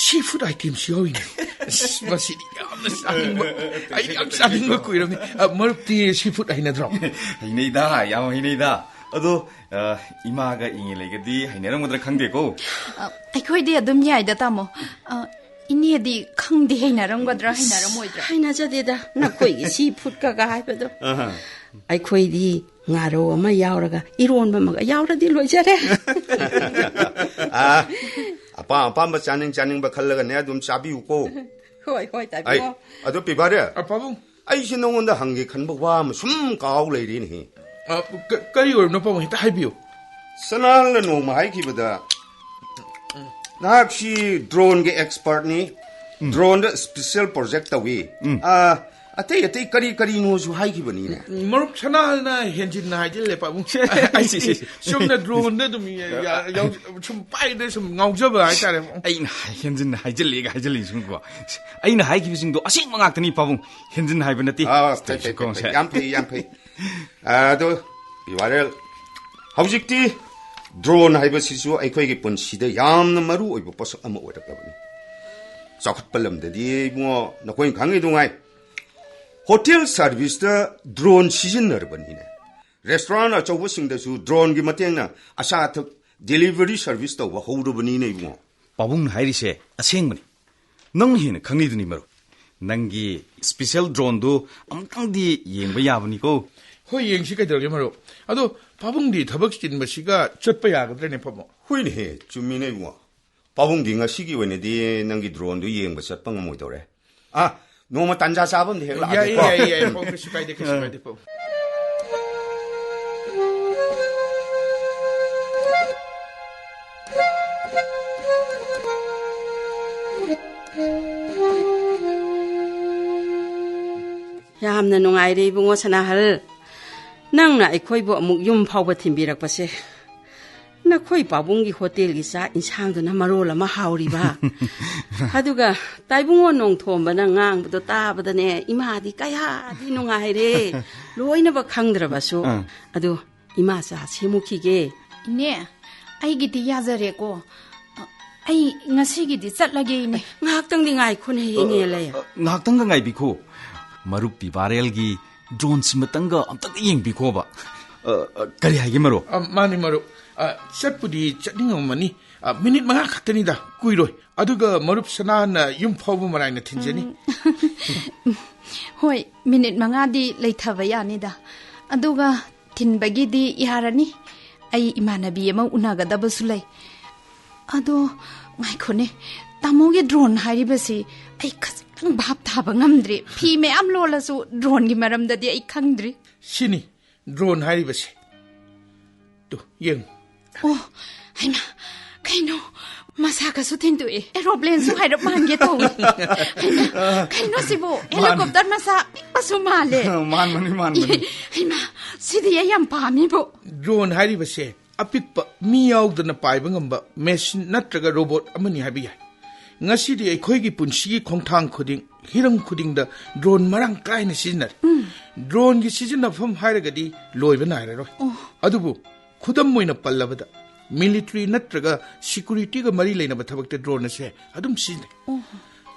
ꯁꯤ ꯐꯨꯗ ꯑꯥꯏꯇꯦꯝꯁꯨ ꯌꯥꯎꯔꯤꯅꯦ꯫ ꯑꯁ, ꯃꯁꯤꯗꯤ ꯌꯥꯝꯅ ꯆꯥꯅꯤꯡꯕ, ꯑꯩ ꯌꯥꯝ ꯆꯥꯅꯤꯡꯕ ꯀꯨꯏꯔꯕꯅꯤ꯫ ꯑ, ꯃꯔꯨꯞꯇꯤ ꯁꯤ ꯐꯨꯗ ꯍꯩꯅꯗ꯭ꯔꯣ? ꯍꯩꯅꯩꯗ, ꯌꯥꯝ ꯍꯩꯅꯩꯗ꯫ ꯑꯗꯣ, ꯑ, ꯏꯃꯥꯒ ꯏꯉꯦ ꯂꯩꯒꯗꯤ ꯍꯩꯅꯔꯝꯒꯗ꯭ꯔꯥ ꯈꯪꯗꯦꯀꯣ꯫ ꯑ, ꯑꯩꯈꯣꯏꯗꯤ ꯑꯗꯨꯝ ꯌꯥꯏꯗ, ꯇꯥꯃꯣ꯫ ꯑ, ꯏꯅꯦꯗꯤ ꯈꯪꯗꯦ, ꯍꯩꯅꯔꯝꯒꯗ꯭ꯔꯥ, ꯍꯩꯅꯔꯝꯃꯣꯏꯗ꯭ꯔꯥ? ꯍꯩꯅꯖꯗꯦꯗ, ꯅꯈꯣꯏꯒꯤ ꯁꯤ ꯐꯨꯗꯀꯒ ꯍꯥꯏꯕꯗꯣ꯫ ꯑꯍ꯫ ꯑꯩꯈꯣꯏꯗꯤ ꯉꯥꯔꯧ ꯑꯃ ꯌꯥꯎꯔꯒ ꯏꯔꯣꯟꯕ ꯑꯃꯒ ꯌꯥꯎꯔꯗꯤ ꯂꯣꯏꯖꯔꯦ꯫ ꯑ, ꯑꯄꯥꯝ ꯑꯄꯥꯝꯕ, ꯆꯥꯅꯤꯡ ꯆꯥꯅꯤꯡꯕ ꯈꯜꯂꯒꯅꯦ ꯑꯗꯨꯝ ꯆꯥꯕꯤꯌꯨꯀꯣ꯫ ꯍꯣꯏ, ꯍꯣꯏ, ꯑꯩ, ꯇꯥꯕꯤꯌꯣ꯫ ꯑꯗꯣ ꯄꯤꯕꯥꯔꯦ, ꯑ, ꯄꯥꯕꯨꯡ꯫ ꯑꯩꯁꯦ ꯅꯉꯣꯟꯗ ꯍꯪꯒꯦ ꯈꯟꯕ ꯋꯥ ꯑꯃ ꯁꯨꯝ ꯀꯥꯎ ꯂꯩꯔꯦꯅꯦꯍꯦ꯫ ꯑ, ꯀ-, ꯀꯔꯤ ꯑꯣꯏꯔꯕꯅꯣ, ꯄꯥꯕꯨꯡ? ꯍꯦꯛꯇ ꯍꯥꯏꯕꯤꯌꯨ꯫ ꯁꯅꯥꯍꯜꯅ ꯅꯣꯡꯃ ꯍꯥꯏꯈꯤꯕꯗ, ꯅꯍꯥꯛꯁꯤ ꯗ꯭ꯔꯣꯟꯒꯤ ꯑꯦꯛꯁꯄꯔꯠꯅꯤ, ꯎꯝ꯫ ꯗ꯭ꯔꯣꯟꯗ ꯁ꯭ꯄꯤꯁꯦꯜ ꯄ꯭ꯔꯣꯖꯦꯛ ꯇꯧꯏ꯫ ꯎꯝ꯫ ꯑ, ꯑꯇꯩ ꯑꯇꯩ ꯀꯔꯤ ꯀꯔꯤꯅꯣꯁꯨ ꯍꯥꯏꯈꯤꯕꯅꯤꯅꯦ꯫ ꯃꯔꯨꯞ ꯁꯅꯥꯍꯜꯅ ꯍꯦꯟꯖꯤꯟꯅ ꯍꯥꯏꯖꯤꯜꯂꯦ, ꯄꯥꯕꯨꯡ꯫ ꯑꯩ ꯁꯤ, ꯁꯤ, ꯁꯤ꯫ ꯁꯨꯝꯅ ꯗ꯭ꯔꯣꯟꯗ ꯑꯗꯨꯝ ꯌꯥ-, ꯌꯥ-, ꯌꯥꯎ-, ꯁꯨꯝ ꯄꯥꯏꯗ ꯁꯨꯝ ꯉꯥꯎꯖꯕ ꯍꯥꯏꯇꯥꯔꯦ, ꯄꯥꯕꯨꯡ꯫ ꯑꯩꯅ ꯍꯥꯏ-, ꯍꯦꯟꯖꯤꯟꯅ ꯍꯥꯏꯖꯤꯜꯂꯦꯒ ꯍꯥꯏꯖꯤꯜꯂꯤꯁꯤꯡꯀꯣ꯫ ꯑꯩꯅ ꯍꯥꯏꯈꯤꯕꯁꯤꯡꯗꯣ ꯑꯁꯦꯡꯕ ꯉꯥꯛꯇꯅꯤ, ꯄꯥꯕꯨꯡ꯫ ꯍꯦꯟꯖꯤꯟꯅ ꯍꯥꯏꯕ ꯅꯠꯇꯦ꯫ ꯑꯥ, ꯐꯩ, ꯐꯩ, ꯐꯩ, ꯐꯩ꯫ ꯌꯥꯝ ꯐꯩ, ꯌꯥꯝ ꯐꯩ꯫ ꯑꯗꯣ, ꯚꯤꯋꯥꯔꯦꯜ, ꯍꯧꯖꯤꯛꯇꯤ ꯗ꯭ꯔꯣꯟ ꯍꯥꯏꯕꯁꯤꯁꯨ ꯑꯩꯈꯣꯏꯒꯤ ꯄꯨꯟꯁꯤꯗ ꯌꯥꯝꯅ ꯃꯔꯨ ꯑꯣꯏꯕ ꯄꯣꯠꯁꯛ ꯑꯃ ꯑꯣꯏꯔꯛꯂꯕꯅꯤ꯫ ꯆꯥꯎꯈꯠꯄ ꯂꯝꯗꯗꯤ, ꯏꯕꯨꯡꯉꯣ, ꯅꯈꯣꯏꯅ ꯈꯪꯉꯤꯗꯨꯉꯥꯏ, ꯍꯣꯇꯦꯜ ꯁꯥꯔꯚꯤꯁꯇ ꯗ꯭ꯔꯣꯟ ꯁꯤꯖꯤꯟꯅꯔꯕꯅꯤꯅꯦ꯫ ꯔꯦꯁꯇꯨꯔꯦꯟ ꯑꯆꯧꯕꯁꯤꯡꯗꯁꯨ ꯗ꯭ꯔꯣꯟꯒꯤ ꯃꯇꯦꯡꯅ ꯑꯆꯥ ꯑꯊꯛ ꯗꯦꯂꯤꯚꯔꯤ ꯁꯥꯔꯚꯤꯁ ꯇꯧꯕ ꯍꯧꯔꯕꯅꯤꯅꯦ, ꯏꯕꯨꯡꯉꯣ꯫ ꯄꯥꯕꯨꯡꯅ ꯍꯥꯏꯔꯤꯁꯦ ꯑꯁꯦꯡꯕꯅꯤ꯫ ꯅꯪꯅ ꯍꯦꯟꯅ ꯈꯪꯉꯤꯗꯨꯅꯤ, ꯃꯔꯨꯞ꯫ ꯅꯪꯒꯤ ꯁ꯭ꯄꯤꯁꯦꯜ ꯗ꯭ꯔꯣꯟꯗꯨ ꯑꯃꯨꯛꯇꯪꯗꯤ ꯌꯦꯡꯕ ꯌꯥꯕꯅꯤꯀꯣ꯫ ꯍꯣꯏ, ꯌꯦꯡꯁꯤ ꯀꯩꯗꯧꯔꯒꯦ, ꯃꯔꯨꯞ? ꯑꯗꯣ ꯄꯥꯕꯨꯡꯗꯤ ꯊꯕꯛ ꯆꯤꯟꯕꯁꯤꯒ ꯆꯠꯄ ꯌꯥꯒꯗ꯭ꯔꯅꯦ, ꯄꯥꯕꯨꯡ? ꯍꯣꯏꯅꯦꯍꯦ, ꯆꯨꯝꯃꯤꯅꯦ, ꯏꯕꯨꯡꯉꯣ꯫ ꯄꯥꯕꯨꯡꯗꯤ ꯉꯁꯤꯒꯤ ꯑꯣꯏꯅꯗꯤ ꯅꯪꯒꯤ ꯗ꯭ꯔꯣꯟꯗꯨ ꯌꯦꯡꯕ ꯆꯠꯄ ꯉꯝꯃꯣꯏꯗꯧꯔꯦ꯫ ꯑꯥ, ꯅꯣꯡꯃ ꯇꯥꯟꯖꯥ ꯆꯥꯕ ꯑꯝꯗ ꯍꯦꯛ ꯌꯥꯏꯌꯦ, ꯂꯥꯛꯑꯒꯦꯀꯣ꯫ ꯌꯥꯏꯌꯦ, ꯌꯥꯏꯌꯦ, ꯎꯝ꯫ ꯄꯥꯕꯨꯡ, ꯀꯩꯁꯨ ꯀꯥꯏꯗꯦ, ꯀꯩꯁꯨ ꯎꯝ꯫ ꯀꯥꯏꯗꯦ, ꯄꯥꯕꯨꯡ꯫ ꯌꯥꯝꯅ ꯅꯨꯡꯉꯥꯏꯔꯦ ꯏꯕꯨꯡꯉꯣ ꯁꯅꯥꯍꯜ, ꯅꯪꯅ ꯑꯩꯈꯣꯏꯕꯨ ꯑꯃꯨꯛ ꯌꯨꯝ ꯐꯥꯎꯕ ꯊꯤꯟꯕꯤꯔꯛꯄꯁꯦ꯫ ꯅꯈꯣꯏ ꯄꯥꯕꯨꯡꯒꯤ ꯍꯣꯇꯦꯜꯒꯤ ꯆꯥꯛ ꯏꯟꯁꯥꯡꯗꯨꯅ ꯃꯔꯣꯜ ꯑꯃ ꯍꯥꯎꯔꯤꯕ꯫ ꯑꯗꯨꯒ ꯇꯥꯏꯕꯨꯡꯉꯣ ꯅꯣꯡꯊꯣꯝꯕꯅ ꯉꯥꯡꯕꯗꯣ ꯇꯥꯕꯗꯅꯦ, ꯏꯃꯥꯗꯤ ꯀꯌꯥꯗꯤ ꯅꯨꯡꯉꯥꯏꯔꯦ꯫ ꯂꯣꯏꯅꯃꯛ ꯈꯪꯗ꯭ꯔꯕꯁꯨ꯫ ꯑꯥ꯫ ꯑꯗꯨ ꯏꯃꯥ ꯆꯥ ꯁꯦꯝꯃꯨꯈꯤꯒꯦ꯫ ꯏꯅꯦ, ꯑꯩꯒꯤꯗꯤ ꯌꯥꯖꯔꯦꯀꯣ꯫ ꯑ, ꯑꯩ ꯉꯁꯤꯒꯤꯗꯤ ꯆꯠꯂꯒꯦ, ꯏꯅꯦ꯫ ꯉꯥꯏꯍꯥꯛꯇꯪꯗꯤ ꯉꯥꯏꯈꯣꯅꯦ, ꯏꯅꯦ ꯂꯩ꯫ ꯑ, ꯉꯥꯏꯍꯥꯛꯇꯪꯒ ꯉꯥꯏꯕꯤꯈꯣ꯫ ꯃꯔꯨꯞ ꯄꯤꯕꯥꯔꯦꯜꯒꯤ ꯗ꯭ꯔꯣꯟ ꯁꯤꯃꯇꯪꯒ ꯑꯝꯇꯪꯒ ꯌꯦꯡꯕꯤꯈꯣꯕ꯫ ꯑ, ꯑ, ꯀꯔꯤ ꯍꯥꯏꯒꯦ, ꯃꯔꯨꯞ? ꯑ, ꯃꯥꯅꯤ, ꯃꯔꯨꯞ꯫ ꯑ, ꯆꯠꯄꯨꯗꯤ ꯆꯠꯅꯤꯡꯉꯝꯃꯅꯤ꯫ ꯑ, ꯃꯤꯅꯤꯠ ꯃꯉꯥ ꯈꯛꯇꯅꯤꯗ, ꯀꯨꯏꯔꯣꯏ꯫ ꯑꯗꯨꯒ ꯃꯔꯨꯞ ꯁꯅꯥꯅ ꯌꯨꯝ ꯐꯥꯎꯕ ꯃꯔꯥꯏꯅ ꯊꯤꯟꯖꯅꯤ꯫ ꯎꯝ꯫ ꯍꯣꯏ, ꯃꯤꯅꯤꯠ ꯃꯉꯥꯗꯤ ꯂꯩꯊꯕ ꯌꯥꯅꯤꯗ꯫ ꯑꯗꯨꯒ ꯊꯤꯟꯕꯒꯤꯗꯤ ꯌꯥꯔꯅꯤ꯫ ꯑꯩ ꯏꯃꯥꯟꯅꯕꯤ ꯑꯃ ꯎꯅꯒꯗꯕꯁꯨ ꯂꯩ꯫ ꯑꯗꯣ, ꯉꯥꯏꯈꯣꯅꯦ, ꯇꯥꯃꯣꯒꯤ ꯗ꯭ꯔꯣꯟ ꯍꯥꯏꯔꯤꯕꯁꯤ ꯑꯩ ꯈꯖꯤꯛꯇꯪ ꯚꯥꯞ ꯇꯥꯕ ꯉꯝꯗ꯭ꯔꯦ꯫ ꯐꯤ ꯃꯌꯥꯝ ꯂꯣꯜꯂꯁꯨ ꯗ꯭ꯔꯣꯟꯒꯤ ꯃꯔꯝꯗꯗꯤ ꯑꯩ ꯈꯪꯗ꯭ꯔꯤ꯫ ꯁꯤꯅꯤ ꯗ꯭ꯔꯣꯟ ꯍꯥꯏꯔꯤꯕꯁꯦ꯫ ꯇꯨ, ꯌꯦꯡꯉꯨ꯫ ꯑꯣ, ꯍꯩꯃꯥ, ꯀꯩꯅꯣ? ꯃꯁꯥꯒꯁꯨ ꯊꯤꯟꯗꯣꯛꯑꯦ꯫ ꯑꯦꯔꯣꯄ꯭ꯂꯦꯟꯁꯨ ꯍꯥꯏꯔꯞ ꯃꯥꯟꯒꯦ ꯇꯧꯋꯦ꯫ ꯍꯩꯃꯥ, ꯀꯩꯅꯣ ꯁꯤꯕꯨ? ꯃꯥꯅꯤ꯫ ꯍꯦꯂꯤꯀꯣꯞꯇꯔ ꯃꯆꯥ ꯑꯄꯤꯛꯄꯁꯨ ꯃꯥꯜꯂꯦ꯫ ꯃꯥꯟꯕꯅꯤ, ꯃꯥꯟꯕꯅꯤ꯫ ꯍꯩꯃꯥ, ꯁꯤꯗꯤ ꯑꯩ ꯌꯥꯝ ꯄꯥꯝꯃꯤꯕꯨ꯫ ꯗ꯭ꯔꯣꯟ ꯍꯥꯏꯔꯤꯕꯁꯦ ꯑꯄꯤꯛꯄ, ꯃꯤ ꯌꯥꯎꯗꯅ ꯄꯥꯏꯕ ꯉꯝꯕ ꯃꯦꯁꯤꯟ ꯅꯠꯇ꯭ꯔꯒ ꯔꯣꯕꯣꯠ ꯑꯃꯅꯤ ꯍꯥꯏꯕ ꯌꯥꯏ꯫ ꯉꯁꯤꯗꯤ ꯑꯩꯈꯣꯏꯒꯤ ꯄꯨꯟꯁꯤꯒꯤ ꯈꯣꯡꯊꯥꯡ ꯈꯨꯗꯤꯡ, ꯍꯤꯔꯝ ꯈꯨꯗꯤꯡꯗ ꯗ꯭ꯔꯣꯟ ꯃꯔꯥꯡ ꯀꯥꯏꯅ ꯁꯤꯖꯤꯟꯅꯔꯦ꯫ ꯎꯝ꯫ ꯗ꯭ꯔꯣꯟꯒꯤ ꯁꯤꯖꯤꯟꯅꯐꯝ ꯍꯥꯏꯔꯒꯗꯤ ꯂꯣꯏꯕ ꯅꯥꯏꯔꯔꯣꯏ꯫ ꯑꯣ꯫ ꯑꯗꯨꯕꯨ ꯈꯨꯗꯝ ꯑꯣꯏꯅ ꯄꯜꯂꯕꯗ, ꯃꯤꯂꯤꯇꯔꯤ ꯅꯠꯇ꯭ꯔꯒ ꯁꯤꯀ꯭ꯌꯨꯔꯤꯇꯤꯒ ꯃꯔꯤ ꯂꯩꯅꯕ ꯊꯕꯛꯇ ꯗ꯭ꯔꯣꯟ ꯑꯁꯦ ꯑꯗꯨꯝ ꯁꯤꯖꯤꯟꯅꯩ꯫ ꯑꯣ꯫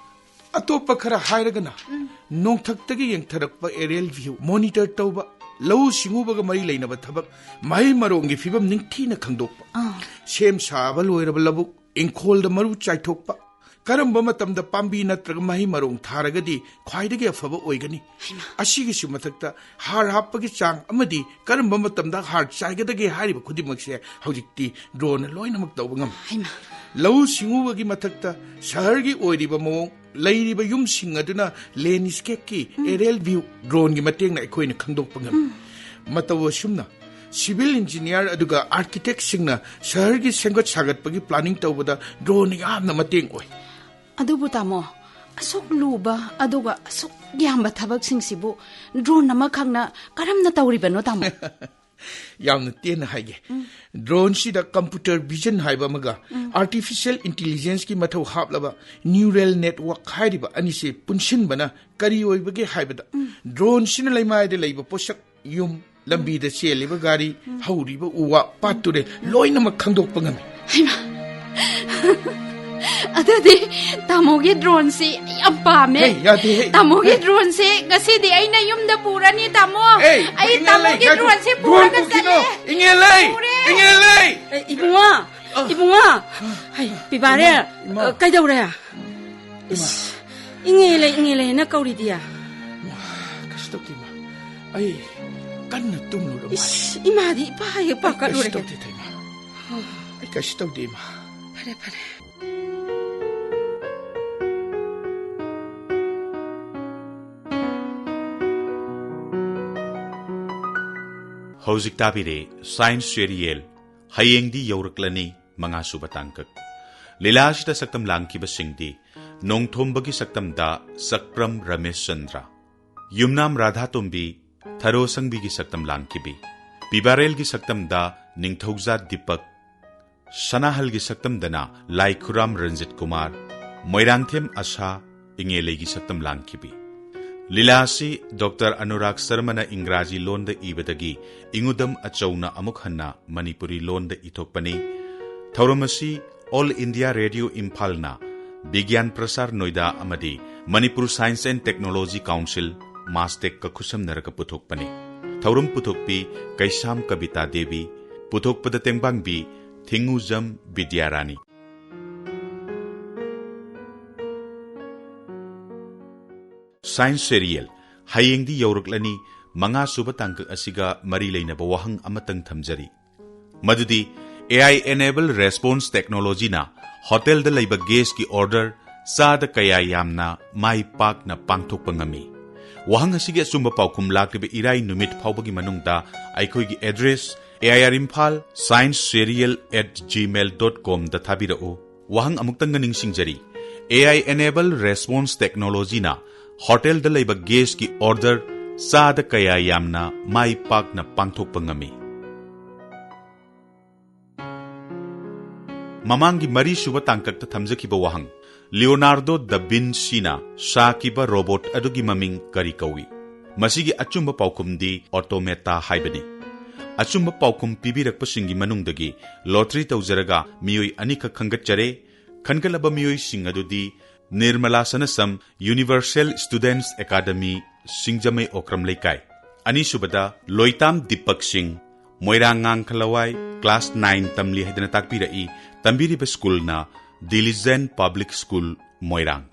ꯑꯇꯣꯞꯄ ꯈꯔ ꯍꯥꯏꯔꯒꯅ, ꯎꯝ꯫ ꯅꯣꯡꯊꯛꯇꯒꯤ ꯌꯦꯡꯊꯔꯛꯄ ꯑꯦꯔꯤꯌꯦꯜ ꯚ꯭ꯌꯨ ꯃꯣꯅꯤꯇꯔ ꯇꯧꯕ, ꯂꯧꯎ ꯁꯤꯡꯎꯕꯒ ꯃꯔꯤ ꯂꯩꯅꯕ ꯊꯕꯛ, ꯃꯍꯩ ꯃꯔꯣꯡꯒꯤ ꯐꯤꯕꯝ ꯅꯤꯡꯊꯤꯅ ꯈꯪꯗꯣꯛꯄ, ꯑꯥ꯫ ꯁꯦꯝ ꯁꯥꯕ ꯂꯣꯏꯔꯕ ꯂꯧꯕꯨꯛ, ꯏꯪꯈꯣꯜꯗ ꯃꯔꯨ ꯆꯥꯏꯊꯣꯛꯄ, ꯀꯔꯝꯕ ꯃꯇꯝꯗ ꯄꯥꯝꯕꯤ ꯅꯠꯇ꯭ꯔꯒ ꯃꯍꯩ ꯃꯔꯣꯡ ꯊꯥꯔꯒꯗꯤ ꯈ꯭ꯋꯥꯏꯗꯒꯤ ꯑꯐꯕ ꯑꯣꯏꯒꯅꯤ? ꯍꯩꯃꯥ꯫ ꯑꯁꯤꯒꯤꯁꯨ ꯃꯊꯛꯇ ꯍꯥꯔ ꯍꯥꯞꯄꯒꯤ ꯆꯥꯡ ꯑꯃꯗꯤ ꯀꯔꯝꯕ ꯃꯇꯝꯗ ꯍꯥꯔ ꯆꯥꯏꯒꯗꯒꯦ ꯍꯥꯏꯔꯤꯕ ꯈꯨꯗꯤꯡꯃꯛꯁꯦ ꯍꯧꯖꯤꯛꯇꯤ ꯗ꯭ꯔꯣꯟꯅ ꯂꯣꯏꯅꯃꯛ ꯇꯧꯕ ꯉꯝꯃꯤ꯫ ꯍꯩꯃꯥ꯫ ꯂꯧꯎ ꯁꯤꯡꯎꯕꯒꯤ ꯃꯊꯛꯇ ꯁꯍꯔꯒꯤ ꯑꯣꯏꯔꯤꯕ ꯃꯑꯣꯡ, ꯂꯩꯔꯤꯕ ꯌꯨꯝꯁꯤꯡ ꯑꯗꯨꯅ ꯂꯦꯟꯁ꯭ꯀꯦꯞꯀꯤ ꯎꯝ꯫ ꯑꯦꯔꯤꯌꯦꯜ ꯚ꯭ꯌꯨ ꯗ꯭ꯔꯣꯟꯒꯤ ꯃꯇꯦꯡꯅ ꯑꯩꯈꯣꯏꯅ ꯈꯪꯗꯣꯛꯄ ꯉꯝꯃꯤ꯫ ꯎꯝ꯫ ꯃꯇꯧ ꯑꯁꯨꯝꯅ ꯁꯤꯚꯤꯜ ꯏꯟꯖꯤꯅꯤꯌꯥꯔ ꯑꯗꯨꯒ ꯑꯥꯔꯀꯤꯇꯦꯛꯁꯤꯡꯅ ꯁꯍꯔꯒꯤ ꯁꯦꯝꯒꯠ ꯁꯥꯒꯠꯄꯒꯤ ꯄ꯭ꯂꯥꯅꯤꯡ ꯇꯧꯕꯗ ꯗ꯭ꯔꯣꯟꯅ ꯌꯥꯝꯅ ꯃꯇꯦꯡ ꯑꯣꯏ꯫ ꯑꯗꯨꯕꯨ ꯇꯥꯃꯣ, ꯑꯁꯨꯛ ꯂꯨꯕ ꯑꯗꯨꯒ ꯑꯁꯨꯛ ꯌꯥꯝꯕ ꯊꯕꯛꯁꯤꯡꯁꯤꯕꯨ ꯗ꯭ꯔꯣꯟ ꯑꯃꯈꯛꯅ ꯀꯔꯝꯅ ꯇꯧꯔꯤꯕꯅꯣ, ꯇꯥꯃꯣ? ꯌꯥꯝꯅ ꯇꯦꯟꯅ ꯍꯥꯏꯒꯦ꯫ ꯗ꯭ꯔꯣꯟꯁꯤꯗ ꯀꯝꯄ꯭ꯌꯨꯇꯔ ꯚꯤꯖꯟ ꯍꯥꯏꯕ ꯑꯃꯒ ꯑꯥꯔꯇꯤꯐꯤꯁꯤꯌꯦꯜ ꯏꯟꯇꯤꯂꯤꯖꯦꯟꯁꯀꯤ ꯃꯊꯧ ꯍꯥꯞꯂꯕ ꯅ꯭ꯌꯨꯔꯦꯜ ꯅꯦꯠꯋꯥꯔꯛ ꯍꯥꯏꯔꯤꯕ ꯑꯅꯤꯁꯤ ꯄꯨꯟꯁꯤꯟꯕꯅ ꯀꯔꯤ ꯑꯣꯏꯕꯒꯦ ꯍꯥꯏꯕꯗ, ꯗ꯭ꯔꯣꯟꯁꯤꯅ ꯂꯩꯃꯥꯏꯗ ꯂꯩꯕ ꯄꯣꯠꯁꯛ, ꯌꯨꯝ, ꯂꯝꯕꯤꯗ ꯆꯦꯜꯂꯤꯕ ꯒꯥꯔꯤ, ꯍꯧꯔꯤꯕ ꯎ ꯋꯥ, ꯄꯥꯠ ꯇꯨꯔꯦꯜ ꯂꯣꯏꯅꯃꯛ ꯈꯪꯗꯣꯛꯄ ꯉꯝꯃꯤ꯫ ꯍꯩꯃꯥ! ꯑꯗꯨꯗꯤ ꯇꯥꯃꯣꯒꯤ ꯗ꯭ꯔꯣꯟꯁꯤ ꯑꯩ ꯌꯥꯝ ꯄꯥꯝꯃꯦ꯫ ꯍꯦ, ꯌꯥꯗꯦ, ꯍꯦ꯫ ꯇꯥꯃꯣꯒꯤ ꯍꯦ꯫ ꯗ꯭ꯔꯣꯟꯁꯦ ꯉꯁꯤꯗꯤ ꯑꯩꯅ ꯌꯨꯝꯗ ꯄꯨꯔꯅꯤ, ꯇꯥꯃꯣ꯫ ꯍꯦ, ꯑꯩ ꯏꯉꯦꯜ ꯂꯩ, ꯇꯥꯃꯣꯒꯤ ꯉꯥꯏꯈꯣ꯫ ꯗ꯭ꯔꯣꯟꯁꯦ ꯗ꯭ꯔꯣꯟ ꯄꯨꯔꯒ ꯄꯨꯈꯤꯅꯣ꯫ ꯆꯠꯂꯦ꯫ ꯏꯉꯦꯜ ꯂꯩ, ꯄꯨꯔꯦ꯫ ꯏꯉꯦꯜ ꯂꯩ꯫ ꯑꯦ, ꯏꯕꯨꯡꯉꯣ, ꯑ꯫ ꯏꯕꯨꯡꯉꯣ꯫ ꯍꯩ, ꯄꯤꯕꯥꯔꯦ, ꯏꯃꯥ, ꯏꯃꯥ꯫ ꯑ, ꯀꯩꯗꯧꯔꯦ? ꯏꯃꯥ꯫ ꯏꯁ, ꯏꯉꯦꯜ ꯂꯩ, ꯏꯉꯦꯜ ꯂꯩꯅ ꯀꯧꯔꯤꯗꯤ꯫ ꯏꯃꯥ, ꯀꯩꯁꯨ ꯇꯧꯗꯦ, ꯏꯃꯥ꯫ ꯑꯩ ꯀꯟꯅ ꯇꯨꯝꯂꯨꯔ ꯃꯥꯜꯂꯦ꯫ ꯏꯁ, ꯏꯃꯥꯗꯤ ꯏꯄꯥ ꯍꯦꯛ ꯑꯩ ꯄꯥꯈꯠꯂꯨꯔꯦ꯫ ꯀꯩꯁꯨ ꯇꯧꯗꯦꯗ, ꯏꯃꯥ꯫ ꯑꯣ꯫ ꯑꯩ ꯀꯩꯁꯨ ꯇꯧꯗꯦ, ꯏꯃꯥ꯫ ꯐꯔꯦ, ꯐꯔꯦ꯫ ꯍꯧꯖꯤꯛ ꯇꯥꯕꯤꯔꯦ Science Serial, ꯍꯌꯦꯡꯗꯤ ꯌꯧꯔꯛꯂꯅꯤ, ꯃꯉꯥꯁꯨꯕ ꯇꯥꯡꯀꯛ꯫ ꯂꯤꯂꯥ ꯑꯁꯤꯗ ꯁꯛꯇꯝ ꯂꯥꯡꯈꯤꯕꯁꯤꯡꯗꯤ ꯅꯣꯡꯊꯣꯝꯕꯒꯤ ꯁꯛꯇꯝꯗ ꯁꯛꯄ꯭ꯔꯝ ꯔꯃꯦꯁ ꯆꯟꯗ꯭ꯔ, ꯌꯨꯝꯅꯥꯝ ꯔꯥꯙꯥꯇꯣꯝꯕꯤ, ꯊꯔꯣ ꯁꯪꯕꯤꯒꯤ ꯁꯛꯇꯝ ꯂꯥꯡꯈꯤꯕꯤ, ꯄꯤꯕꯥꯔꯦꯜꯒꯤ ꯁꯛꯇꯝꯗ ꯅꯤꯡꯊꯧꯖꯥ ꯗꯤꯄꯛ, ꯁꯅꯥꯍꯜꯒꯤ ꯁꯛꯇꯝꯗꯅ ꯂꯥꯏꯈꯨꯔꯥꯝ ꯔꯟꯖꯤꯠ ꯀꯨꯃꯥꯔ, ꯃꯣꯏꯔꯥꯡꯊꯦꯝ ꯑꯁꯥ, ꯏꯉꯦꯂꯩꯒꯤ ꯁꯛꯇꯝ ꯂꯥꯡꯈꯤꯕꯤ꯫ ꯂꯤꯂꯥ ꯑꯁꯤ ꯗꯣꯛꯇꯔ ꯑꯅꯨꯔꯥꯒ ꯁꯔꯃꯅ ꯏꯪꯒ꯭ꯔꯥꯖꯤ ꯂꯣꯟꯗ ꯏꯕꯗꯒꯤ ꯏꯉꯨꯗꯝ ꯑꯆꯧꯅ ꯑꯃꯨꯛ ꯍꯟꯅ ꯃꯅꯤꯄꯨꯔꯤ ꯂꯣꯟꯗ ꯏꯊꯣꯛꯄꯅꯤ꯫ ꯊꯧꯔꯝ ꯑꯁꯤ All India Radio ꯏꯝꯐꯥꯜꯅ, ꯕꯤꯒ꯭ꯌꯥꯟ ꯄ꯭ꯔꯁꯥꯔ ꯅꯣꯏꯗꯥ ꯑꯃꯗꯤ Manipur Science and Technology Council, ꯃꯥꯁꯇꯦꯛꯀ ꯈꯨꯠꯁꯝꯅꯔꯒ ꯄꯨꯊꯣꯛꯄꯅꯤ꯫ ꯊꯧꯔꯝ ꯄꯨꯊꯣꯛꯄꯤ ꯀꯩꯁꯥꯝ ꯀꯕꯤꯇꯥ ꯗꯦꯕꯤ, ꯄꯨꯊꯣꯛꯄꯗ ꯇꯦꯡꯕꯥꯡꯕꯤ ꯊꯤꯡꯉꯨꯖꯝ ꯕꯤꯗ꯭ꯌꯥꯔꯥꯅꯤ꯫ Science Serial, ꯍꯌꯦꯡꯗꯤ ꯌꯧꯔꯛꯂꯅꯤ, ꯃꯉꯥꯁꯨꯕ ꯇꯥꯡꯀꯛ ꯑꯁꯤꯒ ꯃꯔꯤ ꯂꯩꯅꯕ ꯋꯥꯍꯪ ꯑꯃꯇꯪ ꯊꯝꯖꯔꯤ꯫ ꯃꯗꯨꯗꯤ A I Enable Response Technologyꯅ ꯍꯣꯇꯦꯜꯗ ꯂꯩꯕ ꯒꯦꯁꯀꯤ ꯑꯣꯔꯗꯔ ꯆꯥꯗ ꯀꯌꯥ ꯌꯥꯝꯅ ꯃꯥꯏ ꯄꯥꯛꯅ ꯄꯥꯡꯊꯣꯛꯄ ꯉꯝꯃꯤ? ꯋꯥꯍꯪ ꯑꯁꯤꯒꯤ ꯑꯆꯨꯝꯕ ꯄꯥꯎꯈꯨꯝ ꯂꯥꯛꯂꯤꯕ ꯏꯔꯥꯏ ꯅꯨꯃꯤꯠ ꯐꯥꯎꯕꯒꯤ ꯃꯅꯨꯡꯗ ꯑꯩꯈꯣꯏꯒꯤ address A I R Imphal science serial at gmail dot comꯗ ꯊꯥꯕꯤꯔꯛꯎ꯫ ꯋꯥꯍꯪ ꯑꯃꯨꯛꯇꯪꯒ ꯅꯤꯡꯁꯤꯡꯖꯔꯤ, ꯑꯦ ꯑꯥꯏ Enable Response Technologyꯅ ꯍꯣꯇꯦꯜꯗ ꯂꯩꯕ ꯒꯦꯁꯀꯤ ꯑꯣꯔꯗꯔ ꯆꯥꯗ ꯀꯌꯥ ꯌꯥꯝꯅ ꯃꯥꯏ ꯄꯥꯛꯅ ꯄꯥꯡꯊꯣꯛꯄ ꯉꯝꯃꯤ꯫ ꯃꯃꯥꯡꯒꯤ ꯃꯔꯤꯁꯨꯕ ꯇꯥꯡꯀꯛꯇ ꯊꯝꯖꯈꯤꯕ ꯋꯥꯍꯪ, ꯂꯤꯑꯣꯅꯥꯔꯗꯣ ꯗ ꯚꯤꯟꯁꯤꯅ ꯁꯥꯈꯤꯕ ꯔꯣꯕꯣꯠ ꯑꯗꯨꯒꯤ ꯃꯃꯤꯡ ꯀꯔꯤ ꯀꯧꯏ? ꯃꯁꯤꯒꯤ ꯑꯆꯨꯝꯕ ꯄꯥꯎꯈꯨꯝꯗꯤ ꯑꯣꯇꯣꯃꯦꯇꯥ ꯍꯥꯏꯕꯅꯤ꯫ ꯑꯆꯨꯝꯕ ꯄꯥꯎꯈꯨꯝ ꯄꯤꯕꯤꯔꯛꯄꯁꯤꯡꯒꯤ ꯃꯅꯨꯡꯗꯒꯤ ꯂꯣꯇꯔꯤ ꯇꯧꯖꯔꯒ ꯃꯤꯑꯣꯏ ꯑꯅꯤꯈꯛ ꯈꯟꯒꯠꯆꯔꯦ꯫ ꯈꯟꯒꯠꯂꯕ ꯃꯤꯑꯣꯏꯁꯤꯡ ꯑꯗꯨꯗꯤ ꯅꯤꯔꯃꯂꯥ ꯁꯅꯁꯝ, Universal Students Academy, ꯁꯤꯡꯖꯃꯩ ꯑꯣꯀ꯭ꯔꯝ ꯂꯩꯀꯥꯏ꯫ ꯑꯅꯤꯁꯨꯕꯗ ꯂꯣꯏꯇꯥꯝ ꯗꯤꯄꯛ ꯁꯤꯡ, ꯃꯣꯏꯔꯥꯡ ꯉꯥꯡꯈꯂꯋꯥꯏ, class nine ꯇꯝꯂꯤ ꯍꯥꯏꯗꯅ ꯇꯥꯛꯄꯤꯔꯛꯏ꯫ ꯇꯝꯕꯤꯔꯤꯕ ꯁ꯭ꯀꯨꯜꯅ Diligent Public School, ꯃꯣꯏꯔꯥꯡ꯫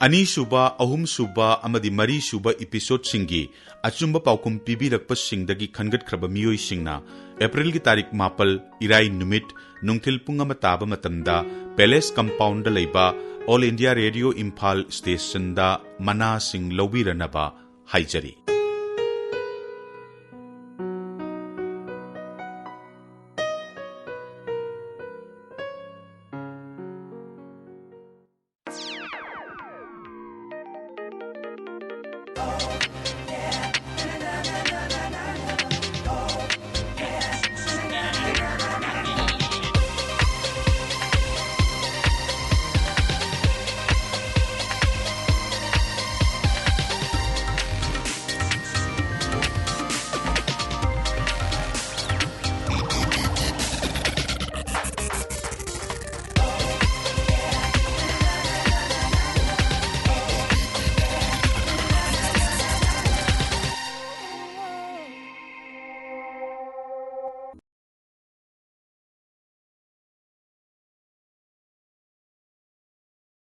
ꯑꯅꯤꯁꯨꯕ, ꯑꯍꯨꯝꯁꯨꯕ ꯑꯃꯗꯤ ꯃꯔꯤꯁꯨꯕ episodeꯁꯤꯡꯒꯤ ꯑꯆꯨꯝꯕ ꯄꯥꯎꯈꯨꯝ ꯄꯤꯕꯤꯔꯛꯄꯁꯤꯡꯗꯒꯤ ꯈꯟꯒꯠꯈ꯭ꯔꯕ ꯃꯤꯑꯣꯏꯁꯤꯡꯅ ꯑꯦꯄ꯭ꯔꯤꯜꯒꯤ ꯇꯥꯔꯤꯛ ꯃꯥꯄꯜ, ꯏꯔꯥꯏ ꯅꯨꯃꯤꯠ, ꯅꯨꯡꯊꯤꯜ ꯄꯨꯡ ꯑꯃ ꯇꯥꯕ ꯃꯇꯝꯗ Palace Compoundꯗ ꯂꯩꯕ All India Radio Imphal stationꯗ ꯃꯅꯥꯁꯤꯡ ꯂꯧꯕꯤꯔꯅꯕ ꯍꯥꯏꯖꯔꯤ꯫